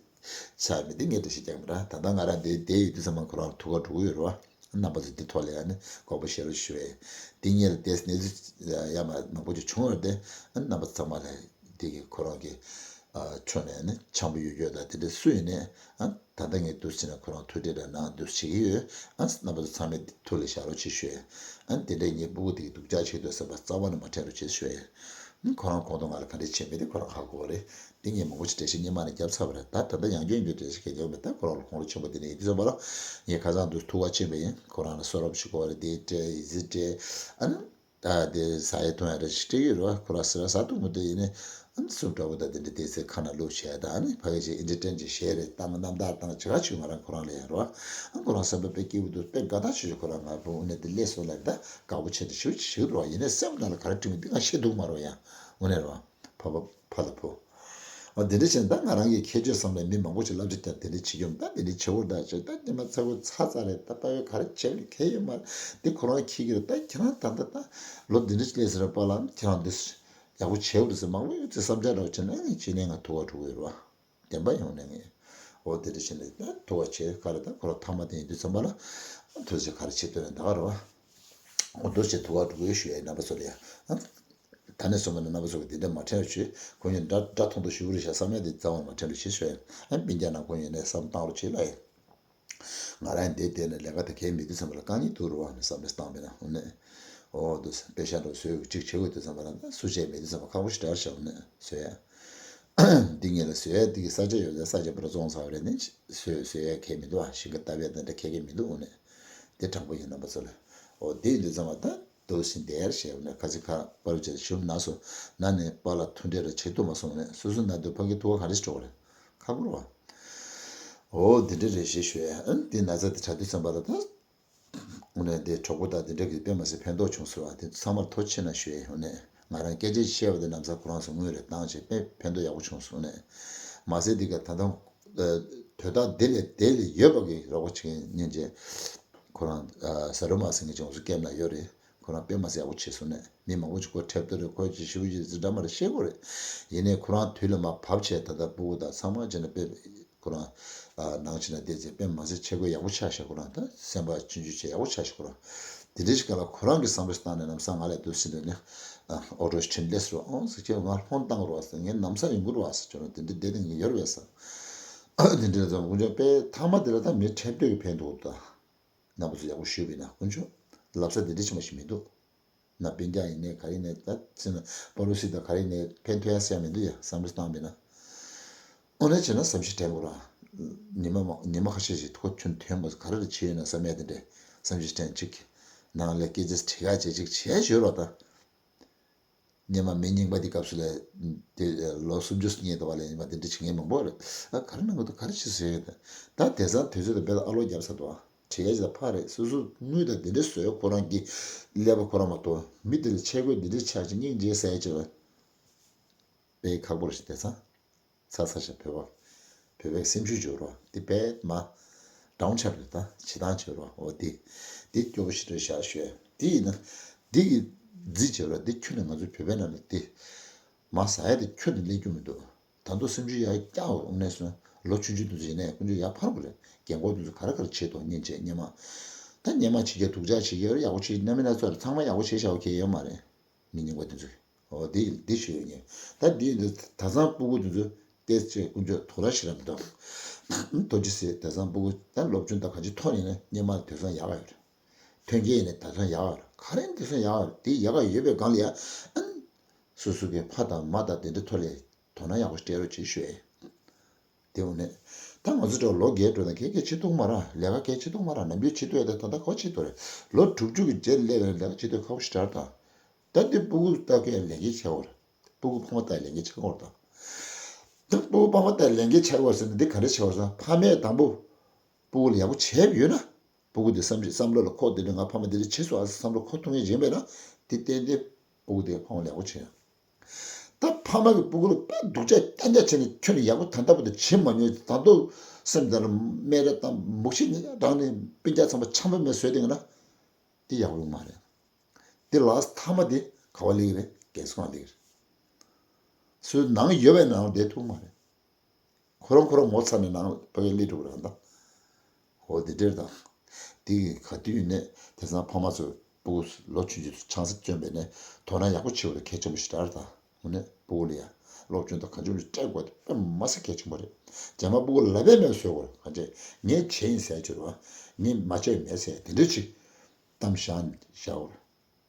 ཆགས་མེད་དེ་ངས་འགྲེལ་བཤད་རྒྱག་གི་མེད་ར། ད་ལྟ་ང་རང་འདི་བསྡད་ཡོད་དུས་ཙམ་པ་ཁོ་རང་ཐུག་ག་འགྲོ་གི་ཡོད་རེད་བ། རྣམ་པ་ཚོ་འདི་ཐོག་ལ་ཡང་ནི་དགོངས་པ་བཞེས་རོགས་ཞུ་བས། འདི་ངས་ལ་ཏེས་གནས་ཚུལ་ཡ་མ་མང་པོ་ཅིག་བྱུང་བ་རེད་དེ། རྣམ་པ་ཚང་མ་ལ་འདི་གི་ཁོ་རང་གི་ཕྱོགས་ནས་ནི་འཆམ་པོ་ཡོད་རྒྱུ་དང་དེ་འདྲ་སུ་ཡིན་ནའི། ད་ལྟ་ངས་འདུག་བྱས་ན་ཁོ་རང་ཐུགས་འདྲེ་དང་ནང་འདུག་བྱེད་ཀྱི་ཡོད། ཨ་རྣམ་པ་ཚོ་ཚང་མས་ཐུགས་ལ་བཞག་རོགས་བྱེད་ཞུ་ཡས། ཨ་དེ་འདྲའི་ངའི་སྤུ་གུ་དེ་གི་སྡུག་ཅག་བྱེད་འདོད་བསམ་པ་རྩ་བ་ནས་མ་དྲན་རོགས་བྱེད་ཞུ་ཡས། ཁོ་རང་གོང་དུ་ང་ལ་ག་འདྲས་བྱས་མེད་དེ་ཁོ་རང་ཧ་གོ་བ་རེད། འདི་ངས་མང་པོ་ཅིག་འགྲེལ་བཤད་སྔོན་མ་ནས་བརྒྱབ་ཚར་བ་རེད། ད་ད་ལྟ་ཡང་བསྐྱར་ཡང་བསྐྱར་འགྲེལ་བཤད་གང་ཡང་མེད། ད་ཁོ་རང་ལ་དགོངས་པ་ཆེན་པོ་དེ་ནས་ཡིན་དུས་ཙམ་པ་ལ་ངས་ཁ་སང་འདུག་ཐུག་པ་ཕྱིན་པ་ཡིན། ཁོ་རང་ལ་གསོལ་རས་ཞུ་དགོས་པ་རེད། འདི་སྤྲད་ཡི་ཟི་སྤྲད། ཨ་ནི། ད་དེ་ཟ་ཡས་འཐུང་ཡས་རེ་ཞིག་སྤྲད་ཀྱི་ཡོད་རེད་བ། ཁོ་རང་ཟ་ཟ་འཐུང་མི་འདོད་ཡིན་ནའི་ཨ་ནི་སུ་འདྲ་བོ་ད་དེ་འདྲ་བལྟས་ཚེ་ཁ་ནང་བླུགས་བྱས་ད་ཨ་ནི་ཕ་གི་ཅིག་ཨིན་ཊར་ཊེན་ཅིག་བྱས་རེད། ཏང་གི་རྣམ་ཐར་ཏང་ཅི་ག་ཅིག་ང་རང་ཁོ་རང་ལ་ཡང་རེད་བ། ཨ་ཁོ་རང་བསམ་པ་དཔེ་སྐྱིད་པོ་འདུག་དཔེ་དགའ་ཐག་ཆོད་ཆོད་ཁོ་རང་ང་བུ་འུ་ནས་དེ་སླེབས་སོང་ལབ་ད་དགའ་པོ་བྱས་ཏེ་ཞུ་ཞུ་རེད་བ། ཡིན་ནའི་སེམས་ནང་ལ་ག་རེ་དྲན་གི་འདུག་ང་ཤེས་འདུག་མ་རེད་བ་ཡང་འུ་ནས་རེད་བ། ཕ་བ་ཕ་ལ་ཕུ། འོ་དེ་འདྲ་བྱས་ན་ད་ང་རང་གི་ཁྱད་ཆོས་བསམ་ནས་མི་མང་པོ་ཞིག་བསླབ་བྱ་བརྒྱབ་དེ་འདྲ་བྱེད་ཀྱི་ཡོད། ད་དེ་འདྲ་བྱེད་དགོས་ད་བྱས་ད་ཉི་མ་ཚ་བོ་ཚ་ཚ་རེད། ད་དཔའ་བོས་ག་རེ་བྱས་ནས་ཁེལ་ཡོད་མ་རེད། འདི་ཁོ་རང་གིས་ཁྱེད་ཀྱི་རེད། ད་ཁྱེད་རང་ད་ད་ད་ལོ་འདི་འདྲ་ཞིག་སླེབས་ཟེར་ར་པཱ་ལགས་ཁྱེད་རང་འདི་ཡག་པོ་བྱེད་དགོས་རེད་ཟེར་མང་པོ་ཡོད་ཚེ་བསམ་འཆར་ར་བྱས་ན་ངས་བྱས་ནས་ང་ཐུག་པ་འགྲོ་གི་ཡོད་རེད་བ། བདེན་པ་ཡོང་ནས་ངས་འོ་དེ་འདྲ་བྱས་ནས་ད་ཐུག་པ་བྱས་ག་རེ་ད་ཁོ་རང་ཐ་མ་དེ་ཡིན་དུས་ཙམ་པ་ལ་ཐུགས་རྗེ་ག་རེ་བྱེད་འདོད་ནས་ད་ག་རེད་བ། འོ་འདུག་བྱས་ཐུག་པ་འགྲོ་གི་ཡོད་ཞུ་ཡ་ཡིན་རྣམ་པ་ཚོ་ལ་ཡ། ད་ནས་བཟུང་བ་ནས་རྣམ་པ་ཚོ་གིས་འདི་འདྲ་མ་དྲན་པ་བྱོས། ཁོ་གཉིས་འདྲ་འདྲ་མཐོང་དུ་ཞུ་གི་རེད་ཤག་བསམ་ཡ་དེ་རྩ་བ་ནས་མ་དྲན་པ་བྱེད་ཤོག་ཨ་སྤུན་ཀྱག་ནང་ཁོ་གཉིས་ནས་བསམ་བཏང་རོགས་བྱེད་ལ་ཡིན། ང་རང་འདིར་བསྡད་ནས་ལས་ཀ་དེ་གས་མེད་དུས་ཙམ་པ་ལ་དཀའ་ངལ་འདུག་རུ་བ་ནས་བསམ་བློ་བཏང་པས་ན་འོ་ནས། འོ་འདུག་སེ་དཔེ་ཤ་འདྲ་བཟོས་ཡོད་ཅིག་བྱེད་དགོས་དུས་ཙམ་པ་ལ་ན་སུ་བྱས་མེད་དུས་ཙམ་པ་ཁག་པོ་ཞིག་འདྲ་ཤག་འོ་ནས་བཟོས་ཡ། འདི་ངེད་ལ་བཟོས་ཡ་འདི་གི་ས་ཆ་ཡོད་ས་ས་ཆ་པར་བཙོང་ཚར་བ་རེད་ནས་བཟོས་བཟོས་ཡ་གས་མི་འདུག་ཨ། ཞིང་ཁ་བཏབ་ཡ་དེ་འདྲ་གས་གས་མི་འདུག་འོ་ནས། དེ་དྲང་པོ་ཡིན་རྣམ་པ་ཚོ་ལ། འོ་དེ་ཡིན་དུས་ཙམ་པ་ད། དུ་ཟིན་དེར་ཞེས་ནས་ཁ་ཚིག་ཁ་པར་བྱས་ཞུམ་ན་སོ། ན་ནི་པཱ་ལགས་ཐུགས་འདྲེ་ར་བྱེད་ཐུབ་མ་སོང་ནས་སོ་སོ་ན་དུ་ཕ་གི་ཐུག་ག་ག་རེ་འགྲོ་ག་རེ་ཁག་པོ་རེད་བ། འོ་དེ་འདྲ་རེད་ཞེས་ཞུ་ཡ་ཨ་ནི་དེ་ན་ཚ་དེ་དྲག་དུས་ཙམ་པ་ལ་ད། འོ་ནས་དེ་གྲོགས་པོ་དང་དེ་འདྲ་གི་དཔེ་མ་སྲིད་ཕན་ཐོགས་བྱུང་སོང་བ་དེ་ཚང་མར་ཐུགས་རྗེ་ཆེ་གནང་ཞུ་ཡ་འོ་ནས་ང་རང་སྐད་ཆ་བཤད་པ་དེ་ན་ཚ་ཁོ་རང་ཚོ་དངུལ་རེ་བཏང་བྱས་དཔེ་ཕན་ཐོགས་ཡག་པོ་བྱུང་སོང་ནས་མ་ཟད་དེ་ག་ད་ལྟ་དོ་བདག་དེ་ལས་དེ་ལས་ཡོད་པ་གི་རོགས་པ་བྱེད་མཁན་སྙིང་རྗེ་ཁོ་རང་ཟ་རུ་མ་ཟིན་གི་ཅང་སུ་སྐྱེམ་ན་ཡོད་རེད། ཁོ་རང་དཔེ་མ་སྲིད་ཡག་པོ་བྱས་སོང་ནས་མི་མང་པོ་ཅིག་ཁོ་ཁྲེབ་ཏོ་རེད། ཁོ་ཅི་ཞུ་ཅི་ཟི་འདྲ་མ་རེད་ཤེས་གོ་རེད། ཡིན་ནའི་ཁོ་རང་དུས་ལ་མ་བབས་བྱས་ད་ལྟ་སྤུ་གུ་དང་ཚང་མ་བྱས་ན་དཔེ་ཁོ་རང་ནང་ཕྱིན་ན་བལྟས་ཚེ་དཔེ་མ་སྲིད་ཆས་གོས་ཡག་པོ་ཆགས་ཤག་ཁོ་རང་ད་སེམས་པ་ཆུང་ཆུང་བྱས་ཡག་པོ་ཆགས་ཤག་ཁོ་རང་དེ་འདྲའི་ཞིག་ག་ལ་ཁོ་རང་གི་བསམ་བློ་བཏང་ནས་ལམ་སང་ང་ལས་འདུག་ཟིན་ནས་ནི་ཨོ་ཏོ་ཁྲིམས་ལས་སུ་ཨོ་ཟེར་ཁྱེད་ང་སློང་བཏང་རོགས་ཟེར། ངའི་ལམ་སང་ཡོང་གི་རོགས་ཟེར་ཁྱོད་རང་དེ་འདྲ་བསྡད་དེ་ངས་ཡོད་རེད་ཟེར། དེ་འདྲ་ཙམ་དཀོན་མཆོག་དཔེ་ཐ་མ་དེ་ལ་ད་མི་ཁྲེབ་སྟོད་ཀྱི་ཕན་ཐོགས་ད། རྣམ་པ་ཚོ་ཡག་པོ་ཞུས་པས་ན་དཀོན་མཆོག་ལབ་ས་དེ་འདྲ་ཕྱི་མ་ཞིག་མི་འདུག་ན་སྤུན་ཀྱག་ཡིན་ནའི་ག་རེ་ཡིན་ནའི་ད་ཚེ་ན་པ་རུ་སི་དང་ག་རེ་ཡིན་ནའི་ཕན་ཐོགས་ཡ་ཟེར་ཡ་མི་འདུག་ཡ་བསམ་བློ་བཏང་པས་ན། དངོས་གནས་བྱས་ན་བསམ་ཤེས་དྲན་དགོས་ར། ཉི་མ་མ་ཉི་མ་ཁ་ཤས་ཤིག་ཐུགས་ཁྱོན་ཐོན་པ་ག་རེ་རེ་བྱས་ཡོད་ན་བསམ་ཡ་དེ་འདྲས་བསམ་ཤེས་དྲན་གཅིག་ནང་ལས་སྐད་ཆ་དྲི་ག་བྱེད་གཅིག་བྱས་བྱོས་རོགས་ད། སྙེ་མ་མི་རྙིང་པ་དེ་སྐབས་སུ་ལས་དེ་ལོ་སུམ་ཅུ་སྙེད་དུ་བ་ལས་ཉི་མ་དེ་འདྲ་བྱེད་མཁན་མང་པོ་རེད། ཨ་ག་རེ་གནང་གི་འདུག་ག་རེ་བྱེད་ཟེར་ཡོད་ད། ད་དེང་སང་དུས་ཚོད་དང་དཔེ་ལ་ཨ་ལོ་བརྒྱབ་ས་འདུག་ཨ་བྲིས་ཡ་ཅིག་ལ་ཕར་རེད། སོ་སོ་དངུལ་དང་དེ་འདྲ་བཟོས་ཁོ་རང་གི་ཀླད་པ་ཁོ་རང་མ་གཏོགས་མི་དེ་ལ་ཆས་གོས་འདི་འདྲ་ཆགས་ཅིག་སྙིང་རྗེ་ཟེར་ཡ་ཅིག་ལ་དཔེ་ཁག་པོ་རེད་ཤག་དེང་སང་། ཚ་ཚ་ཞིག་བོད་པ། བོད་པའི་སེམས་ཤུགས་འབྱོར་བ་འདི་དཔེ་མ། འདྲ་མོ་ཆགས་རེད་ད་བྱེད་སྟངས་འབྱོར་བ་འོ་འདི། འདི་སྐྱོ་པོ་ཞིག་རེད་ཤག་ཞུས་འདི་ཡིན་ན། འདི་གི་རྫི་འབྱོར་བ་འདི་ཁྱོན་ནས་ང་ཚོའི་བོད་པའི་ནང་ལ་འདི། མ་ཟ་ཡ་དེ་ཁྱོན་ནས་སླེབས་རྒྱུ་མི་འདུག་ད་དུང་སེམས་ཤུགས་ཡར་བཀྱག་འོང་ནས་སོང་ལོ་ཆུང་ཆུང་དུས་ཚོད་ཡིན་ནའི་ཀུན་སྤྱོད་ཡར་འཕར་དགོས་རེད། རྒན་གོག་དུས་ཚོད་ག་རེ་ག་རེ་བྱེད་དོ་སྙིང་རྗེ་སྙེ་མ། ད་སྙེ་མ་བྱེད་རྒྱུ་སྡུག་ཅག་བྱེད་རྒྱུ་ཡག་པོ་བྱེད་རྣམ་སྨིན་སྣ་ཚོགས་རེད། ཚང་མ་ཡག་པོ་བྱེད་བྱ་བ་གལ་ཡོད་མ་རེད། མི་རྙིང་པ་དེ་ཚོས། འོ་དེ་དེ་ཞུ་ཡོད་ངས། ད་དེ་ཡིན་དུས་ད་ཚང་སྤུ་གུ་དེ་ཚོས་ཏེས་ཅེས་ཀུན་སྤྱོད་དོ་ར་ཞིག་ར་མི་འདུག་ཐོ་ཅི་སེ་དེང་སང་སྤུ་གུ་ད་སློབ་སྦྱོང་དང་གང་ཅི་ཐོག་ནས་ནས་སྙེ་མ་དེང་སང་ཡག་ག་ཡོད་རེད། ཐོན་སྐྱེད་ཡིན་ནས་དེང་སང་ཡག་ག་ཡོད་རེད། ག་རེ་དེང་སང་ཡག་ག་ཡོད་རེད། དེ་ཡག་ག་ཡོད་པའི་སྒང་ལ་ཡ་ཨན། སོ་སོ་གི་ཕ་དང་མ་དང་དེ་འདྲ་ཐོག་ལས་དོ་སྣང་ཡག་པོ་སྤྲད་རོགས་བྱེད་ཞུ་ཡས། དེ་འོ་ནས། ད་ང་ཚོ་འདྲ་བོ་ལོ་རྒས་འགྲོ་ན་གལ་གལ་བྱེད་ཐུབ་མ་ར་ལས་ཀ་གལ་བྱེད་ཐུབ་མ་ར་ནམ་རྒྱུན་བྱེད་ཐུབ་ཡ་དེ་ད་ལྟ་ག་བ་བྱེད་ཐུབ་རེད། ལོ་དྲུག་ཅུ་གི་རྗེས་སླེབས་པའི་ལས་ཀ་བྱེད་ཐུབ་ཁག་པོ་ཞེ་དྲག་རེད་ད། ད་འདི་སྤུ་གུ་ལྟ་གི་ལས་འགན་ཆེ་བ་རེད། སྤུ་གུ་ཕ་མ་ལྟ་ལས་འགན་ཆེ་བ་རེད་ད། ད་སྤུ་གུ་ཕ་མ་ལྟ་ལས་འགན་ཆེ་བ་ཟེར་ན་འདི་ག་འདྲ་ཆེ་བ་ཟེར་ན་ཕ་མས་དང་པོ་སྤུ་གུ་ལ་ཡག་པོ་བྱས་པ་ཡོད་ན། སྤུ་གུ་དེ་བསམ་གཞིག་བསམ་བློ་ལ་ཁོག་དེ་འདྲ་ང་ཕ་མ་དེ་འདྲ་བྱེད་སོང་ཨ་བསམ་བློ་ཁོག་ཐུག་མཁན་ཡིན་པས་ན། དེ་ཏན་ཏན་སྤུ་གུ་དེ་ཕ་མ་ལ་ཡག་པོ་བྱེད་ཡ། ད་ཕ་མ་གི་སྤུ་གུ་ལ་དཔེ་སྡུག་ཅག་རྐྱང་རྐྱང་བྱས་ནས་ཁྱོན་ནས་ཡག་པོ་ད་ལྟ་བར་དུ་བྱེད་མ་མྱོང་། ད་དུང་སེམས་ད་ལ་སྨད་ར་དང་མུག་ཤི་ནས་རང་ནས་སྤུན་ཀྱག་ཚང་མ་ཆམ་པ་མེད་བཟོས་བསྡད་ན་དེ་ཡག་པོ་ཡོང་མ་རེད། དེ་ལ་མཐའ་མ་དེ་ག་བ་སླེབས་ཀྱི་རེད། རྒན་གསོ་ཁང་སླེབས་ཀྱི་རེད། སུའི་ནང་ཡོད་པའི་ནང་བསྡད་ཐུབ་མ་རེད། ཁོ་རང་ཁོ་རང་ངོ་ཚ་ནས་ནང་ཕ་གིར་སླེབས་འགྲོ་གི་རེད་ད། འོ་དེ་འདྲས་དང་། དེ་གི་ག་དུས་ནས་དེང་སང་ཕ་མ་ཚོས་སྤུ་གུ་ལོ་ཆུང་ཆུང་ཚོ་ཆང་ས་བཙོན་པས་ནས་དོ་སྣང་ཡག་པོ་བྱེད་པ་ལ་གལ་ཆེན་པོ་ཞིག་རེད་ད། དངོས་གནས་སྤུ་གུ་ལ་ཡ་སློབ་སྦྱོང་དང་གང་བྱུང་ལ་སྤྲད་དགོས་དེ་དཔེ་མ་སྲིད་གལ་ཆེན་པོ་རེད། རྗེས་མ་སྤུ་གུ་ལབ་པས་མེད་བཟོས་དགོས་རེད། གང་བྱས་ངས་བྱས་ཡིན་ཟེར་གྱི་རེད་བ། ངས་མ་བྱས་མེད་ཟེར་དེ་འདྲས་ཅིག་གཏམ་བཞག་བཞག་དགོས་རེད།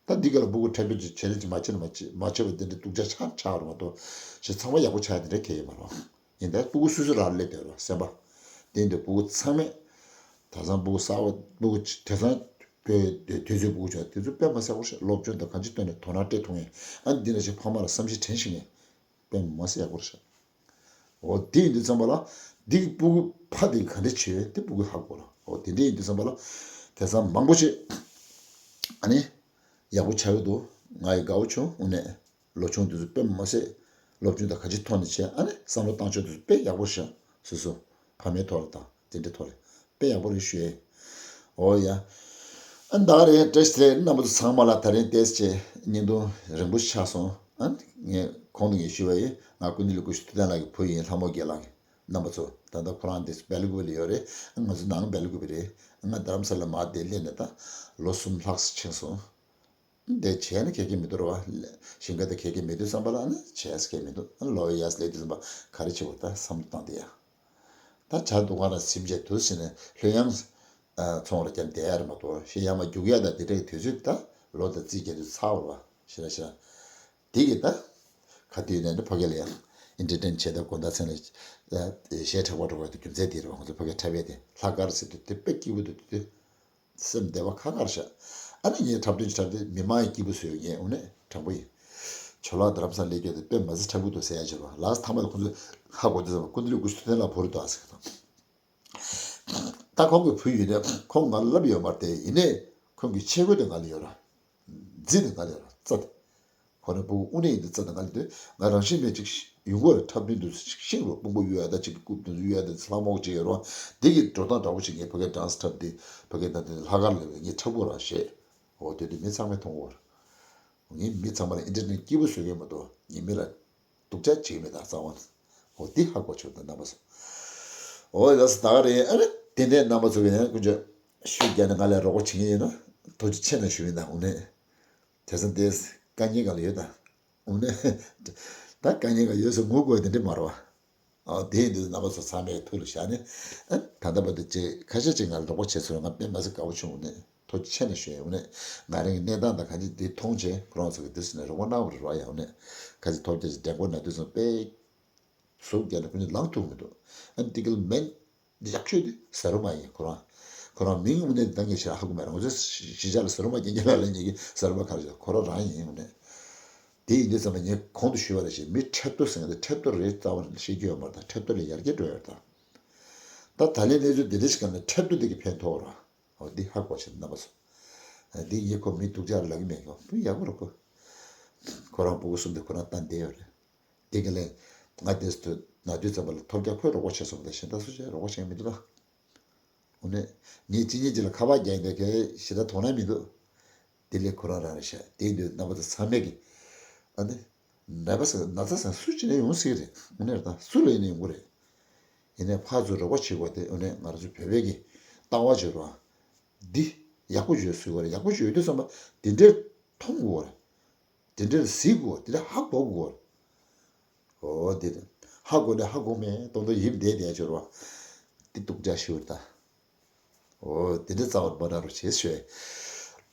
ད་འདི་ག་ལ་སྤུ་གུ་འཁྲབ་སྟོན་ཅིག་བྱེད་རེས་ཅིག་མ་བྱེད་ན་མ་བྱེད་མ་བྱེད་པ་འདི་འདྲ་སྡུག་ཅག་ཆགས་ཆགས་རུ་མ་གཏོགས་ཞེ་ཚང་མ་ཡག་པོ་ཆགས་ཡ་འདི་འདྲ་གལ་ཡོད་མ་རེད། ཡིན་ད་སྤུ་གུ་སོ་སོ་རང་སླེབས་བསྡད་རོགས་སེམས་པ། དེ་འདྲ་སྤུ་གུ་ཚང་མས་ད་སང་སྤུ་གུ་གསར་པ་སྤུ་གུ་དེ་སང་དུས་ཚོད་སྤུ་གུ་ཆགས་དུས་ཚོད་སྤུ་གུ་ཆགས་དེ་ཚོ་དཔེ་མ་སྲིད་པོ་ཞིག་སློབ་སྦྱོང་དང་གང་ཅི་བཏོན་ནས་དོ་སྣང་སྤྲད་ཐུབ་ངེས། ཨ་འདི་འདྲ་ཞིག་ཕ་མ་ལ་བསམ་གཞིག་དྲན་ཤེས་ངེས། དཔེ་མ་སྲིད་ཡག་པོ་རེད་ཤག་འོ་དེ་ཡིན་དུས་ཙམ་པ་ལ་འདི་གི་སྤུ་གུ་ཕ་དེ་ག་འདྲ་བྱེད་དེ་སྤུ་གུ་ཧ་གོ་ར། འོ་དེ་འདྲ་ཡིན་དུས་ཙམ་པ་ལ་དེང་སང་མང་པོ་ཞིག་ཨ་ནི་ཡག་པོ་ཆགས་ཀྱི་འདུག་ང་ཡི་དགའ་བོ་བྱུང་། དངོས་གནས་ལོ་ཆུང་དེ་ཚོ་དཔེ་མ་སྲིད་སློབ་སྦྱོང་དང་ག་ཅི་ཐོག་ནས་བྱས། ཨ་ནི་བསམ་བློ་བཏང་ཕྱོགས་དེ་ཚོ་དཔེ་ཡག་པོ་ཤག་སོ་སོ་ཕ་མའི་ཐོག་ལ་དང་དེ་འདྲའི་ཐོག་ལ། དཔེ་ཡག་པོ་རེད་ཞུ་ཡས། འོ་ཡ། ཨ་ད་ག་རེད། བཀྲ་ཤིས་བདེ་ལེགས། རྣམ་པ་ཚོ་ཚང་མ་ལ་ད་རིང་ཏོག་ཙམ་བརྙན་ཐུང་རིང་པོ་ཆགས་སོང་། ཨ་ངས་གོང་དུ་ངས་ཞུས་པ་ཡིན། ང་སྐུ་མདུན་ལ་སྐུ་ཞབས་ཐུབ་བསྟན་ལགས་ཀྱི་བུ་ཡིན། ལྷ་མོ་རྒྱལ་ལགས་ཀྱི། རྣམ་པ་ཚོ་ད་ལྟ་ཁོ་རང་འདི་སྦེལ་ཀོབ་ལ་ཡོད་རེད། ང་ཚོ་ནང་སྦེལ་ཀོབ་རེད། ང་རྡ་རམ་ས་ལ་མར་འདིར་སླེབས་ནས་ད་ལོ་གསུམ་ལྷག་ཙམ་ཕྱིན་སོང་། འདི་བྱས་ན་ཁེ་གི་མི་འདུག་ར་བ། ཞིང་ཁ་དེ་ཁེ་གི་མི་འདུག་བསམ་པ་ལ་ནི་བྱས་ཁེ་མི་འདུག་ལོ་ཡར་སླེབས་དུས་ཙམ་པ་ག་རེ་བྱེད་དགོས་ད་བསམ་བློ་བཏང་དེ་ཡ། ད་བྱ་དུ་གང་ལ་སིམ་བྱས་དུ་ཟིན་ནས་ལྷོད་ཡངས་ཚོང་ར་ཀྱང་བསྡད་ཡ་རེད་མ་གཏོགས་ཤི་ཡ་མ་རྒྱུག་ཡ་ད་དེ་འདྲའི་དུས་ཚོད་ད་ལོ་དང་རྩིས་རྒྱག་དུས་ཚར་བ་ར་བ་ཤི་ར་ཤི་ར། དེ་གི་ད་ག་དུས་ནས་ནི་ཕ་གི་ལ་ཡང་ཨིན་ཏར་ཊེན་བྱས་ད་དགོང་དག་མཚན་ལ་གཞས་འཁྲབ་པ་འགྲོ་བ་དེ་རྒྱུ་མཚན་དེ་རེད་བ། ང་ཚོ་ཕ་གི་འཁྲབ་ཡ་དེ་ལྷག་དཀར་ཟེར་དུས་དེ་དཔེ་སྐྱིད་པོ་འདུག་དུས། སེམས་བདེ་བ་ཁ་ཁར་བཞག་ཨ་ནི་ངས་འཁྲབ་སྟོན་འཁྲབ་སྟེ་མི་མང་ཡི་སྐྱིད་པོ་བཟོས་ཡོད། ངས་འོ་ནས་དྲང་པོ་ཡིན། ཇོ་ལགས་རྡ་རམ་ས་ལ་སླེབས་ཀྱི་དེ་དཔེ་མ་ཚད་འཁྲབ་གི་འདུག་ཟེར་ཡ་བྱས་པ་ལགས། མཐའ་མ་ལ་ཁོ་ཚོས་ཧ་གོ་དུས་ཙམ་པ་སྐུ་མདུན་ལ་སྐུ་ཞབས་ཐུབ་བསྟན་ལགས་བོར་འདུག་ཨ་ཟེར་གི་དང་། ད་ཁོང་གི་བུ་ཡིན་ནས་ཁོང་ང་ལ་ལབ་ཡོད་མ་རེད་དེ། ཡིན་ནས་ཁོང་གི་ཆས་གོས་དེ་ང་ལ་ཡོད་ར། རྫི་དེ་ང་ལ་ཡོད་ར་རྩྭ་དེ། ཁོ་རང་སྤུ་གུ་དབུ་ནས་ཡིན་དུས་རྩྭ་དང་ང་ལ་དུས་ང་རང་བཞིན་མེད་ཅིག་ཡོང་གི་རེད། འཁྲབ་སྟོན་དུ་ཤིང་རུ་དཔུང་པ་གཡུག་ཡ་ད་ཅིག་རྐུབ་དུ་གཡུག་ཡ་ད་ལྷ་མོ་ཅིག་ཡོད་རུང་འདི་གི་འགྲོ་སྟངས་འདྲ་བོ་ཅིག་ངས་ཕ་གའི་ཌན་སི་འཁྲབ་འདི་ཕ་གའི་ད་འདི་ལྷག་དཀར་ལ་ངས་འཁྲབ་དགོས་ར་ཞེས། འོ་དེ་དུས་མི་ཚང་མས་མཐོང་གི་རེད། ངས་མི་ཚང་མ་ལ་ཨིན་ཊར་ནེཊ་སྐྱིད་པོ་བཟོ་གི་མ་གཏོགས་ངས་མི་ལ་སྡུག་ཅག་བྱེད་ཀྱི་མེད་ད་རྩ་བ་ནས། འོ་འདི་ཧ་གོ་ཆོག་ད་རྣམ་པ་ཚོ། འོ་ལགས་སོ་ད་ག་རེད། ཨ་རེ་དེ་འདྲའི་རྣམ་པ་ཚོ་གི་ཡང་ཀུན་སྤྱོད་ཤུགས་རྒྱག་ནས་ང་ལ་རོགས་པ་བྱེད་ཀྱི་ཡིན་ན་ཐུགས་རྗེ་ཆེ་གནང་ཞུ་ཡིན་ད་འོ་ནས། དེང་སང་དེ་དཀའ་ངལ་ག་ལ་ཡོད་ད། འོ་ནས། ད་དཀའ་ངལ་ག་ཡོད་ཟེར་ངུ་དགོས་དེ་འདྲ་མ་རེད་བ། ཨ་དེ་ཡིན་དུས་རྣམ་པ་ཚོ་ཚང་མས་ཐུགས་ལ་བཞག་ནས། ཨ་ད་ལྟ་བར་དུ་ཅིག་ཁ་ཤས་ཅིག་ང་ལ་རོགས་པ་བྱས་ཚུལ་ང་དཔེ་མ་སྲིད་དགའ་བོ་བྱུང་། འོ་ནས་ཐུགས་རྗེ་ཆེ་གནང་ཞུ་ཡ། འོ་ནས་ང་རང་གི་གནས་སྟངས་དང་གང་ཅི་འདི་མཐོང་བྱས་ཁོ་རང་ཚོ་གི་འདི་ཟེར་ནས་རོགས་པ་གནང་བ་རེད་བ་ཡ། འོ་ནས་ཁ་ཅིག་ཐོབ་རྒྱ་ཅིག་འགྲན་སྐོར་ན་དུས་ཙམ་དཔེ་ཟུག་རྒྱག་ནས་ཁོ་ནི་ལངས་ཐུབ་མི་འདུག་ཨ་ནི་ཏི་ཀལ་མེན་ཡག་ཤོས་དེ་ཟ་རུ་མ་ཡིན། ཁོ་རང་ཁོ་རང་མིང་དངོས་གནས་འདང་གི་ཞེ་དྲག་ཧ་གོ་མེད་ར། ང་ཚོ་གཞིས་ཆགས་ལ་ཟ་རུ་མ་རྒྱན་རྒྱན་ལ་ལེན་གྱི་ཟ་རུ་མ་ག་རེ་ཟ་ཁོ་རང་རང་ཡིན། འོ་ནས་དེ་ཡིན་དུས་ཙམ་པ་ངས་གོང་དུ་ཞུས་པ་ལ་བཞིན་མི་འཁྲབ་སྟོན་ཟེར་མཁན་དེ་འཁྲབ་སྟོན་རེད་རྩ་བ་ནས་ཤེས་ཀྱི་ཡོད་མ་རེད། ད་འཁྲབ་སྟོན་ལས་ཡར་རྒྱས་འགྲོ་ཡོད་རེད་ད། ད་ད་ལན་གནས་ཚུལ་འདི་འདྲ་ཞིག་ག་ནས་འཁྲབ་སྟོན་དེ་གི་ཕན་ཐོགས་ར། འོ་འདི་ཧ་གོ་ཆེ་རྣམ་པ་ཚོ། འདི་ངས་ཁོ་མི་སྡུག་ཅག་ལབ་ཀྱི་མེད་གོ། མི་ཡག་པོ་རེད་ཁོ། ཁོ་རང་སྤུ་གུ་གསུམ་དེ་ཁོ་རང་བལྟས་བསྡད་ཡོད་རེད། འདི་ག་ལས་ང་དེ་སུ་ན་དུས་ཙམ་པ་ལ་ཐོབ་རྒྱ་ཁོས་རོགས་པ་བྱས་སོང་། ད་གཞན་དག་སུ་བྱས་རོགས་པ་བྱེད་མི་འདུག་ད། འོ་ནས་ངས་ཅི་ཉིད་ཅིག་ལ་ཁ་པར་རྒྱག་ཡིན་ད་གས་ཞེ་དྲག་དོ་སྣང་མི་འདུག་དེ་ལས་ཁོ་རང་རང་རེད་ཤག་དེ་ཡིན་དུས་རྣམ་པ་ཚོ་ཚང་མས་ཀྱི་ཨ་ནི་ནད་པ་ཟེར་ན་ཚ་ཟེར་ན་སུ་ཅི་ནས་ཡོང་སྲིད་རེད། དངོས་གནས་རེད་ད། སུ་ལ་ཡིན་ན་ཡོང་གི་རེད། ཡིན་ནའི་ཕར་ཚུར་རོགས་པ་བྱེད་དགོས་དེ་དངོས་གནས་ང་རང་ཚོ་བོད་པའི་གི་ལྟ་བ་བརྗོད་རོགས། འདི་ཡག་པོ་བརྗོད་སྲིད་དགོས་རེད། ཡག་པོ་བརྗོད་དུས་ཙམ་པ་དེ་འདྲའི་མཐོང་དགོས་རེད། དེ་འདྲའི་གཟིགས་དགོས། དེ་འདྲའི་ཧ་གོ་དགོས་རེད། འོ་དེ་རེད། ཧ་གོ་ནས་ཧ་གོ་མེད་མདོག་མདོག་ཡིབ་བསྡད་བསྡད་བྱོས་རོགས། འདི་སྡུག་ཅག་ཞུ་རེད་ད། འོ་དེ་འདྲའི་རྩ་བ་མ་འདྲ་རོགས་བྱེད་ཞུ།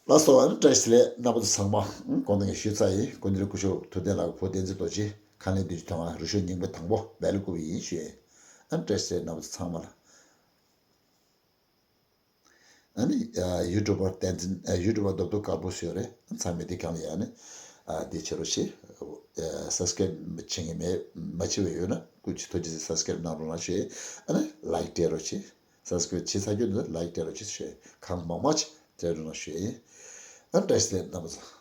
ལགས་སོ། ཨ་ནི་བཀྲ་ཤིས་བདེ་ལེགས་རྣམ་པ་ཚོ་ཚང་མ། ཨང་། གོང་དུ་ངས་ཞུས་ཚར་ཡིན། སྐུ་མདུན་སྐུ་ཞབས་ཐུབ་བསྟན་ལགས་ཀྱི་བུ་བསྟན་འཛིན་རྡོ་རྗེ་ཁང་ལས་བདུན་ཅུ་དོན་ལྔ་རུ་ཤོག་རྙིང་པ་དང་པོ་སྦེལ་ཀོབ་ཡིན་ཞུ། ཨ་ནི་བཀྲ་ཤིས་བདེ་ལེགས་རྣམ་པ་ཚོ་ཚང་མ་ལ། ཨ་ནི་ཡུ་ཊུབ་པར་བསྟན་འཛིན། ཡུ་ཊུབ་པར་རྡོབ་རྡོབ་དཀར་པོ་ཞུ་རེད། ཚང་མས་དེ་གང་ལ་ཡ་ནི་ཨ་དེ་བྱེད་རོགས་བྱེད། སབ་སི་ཀ་རེབ་བྱེད་མཁན་མེད། མ་བྱེད་པ་ཡོད་ན་སྐུ་མཁྱེན་ཐུགས་རྗེ་ཆེ་སབ་སི་ཀ་རེབ་གནང་རོགས་གནང་ཞུ། ཨ་ནི་ལའིཀ་སྤྲད་རོགས་བྱེད། སབ་སི་ཀ་རེབ་བྱེད་ཚར་རྒྱུ་ན་ལའིཀ་སྤྲད་རོགས་བྱེད་ཞུ། གང་མང་མང་ཅིག་སྤྲད་རོགས་གནང་ཞུ། ཨ་བཀྲ་ཤིས་བདེ་ལེགས་རྣམ་པ་ཚོ།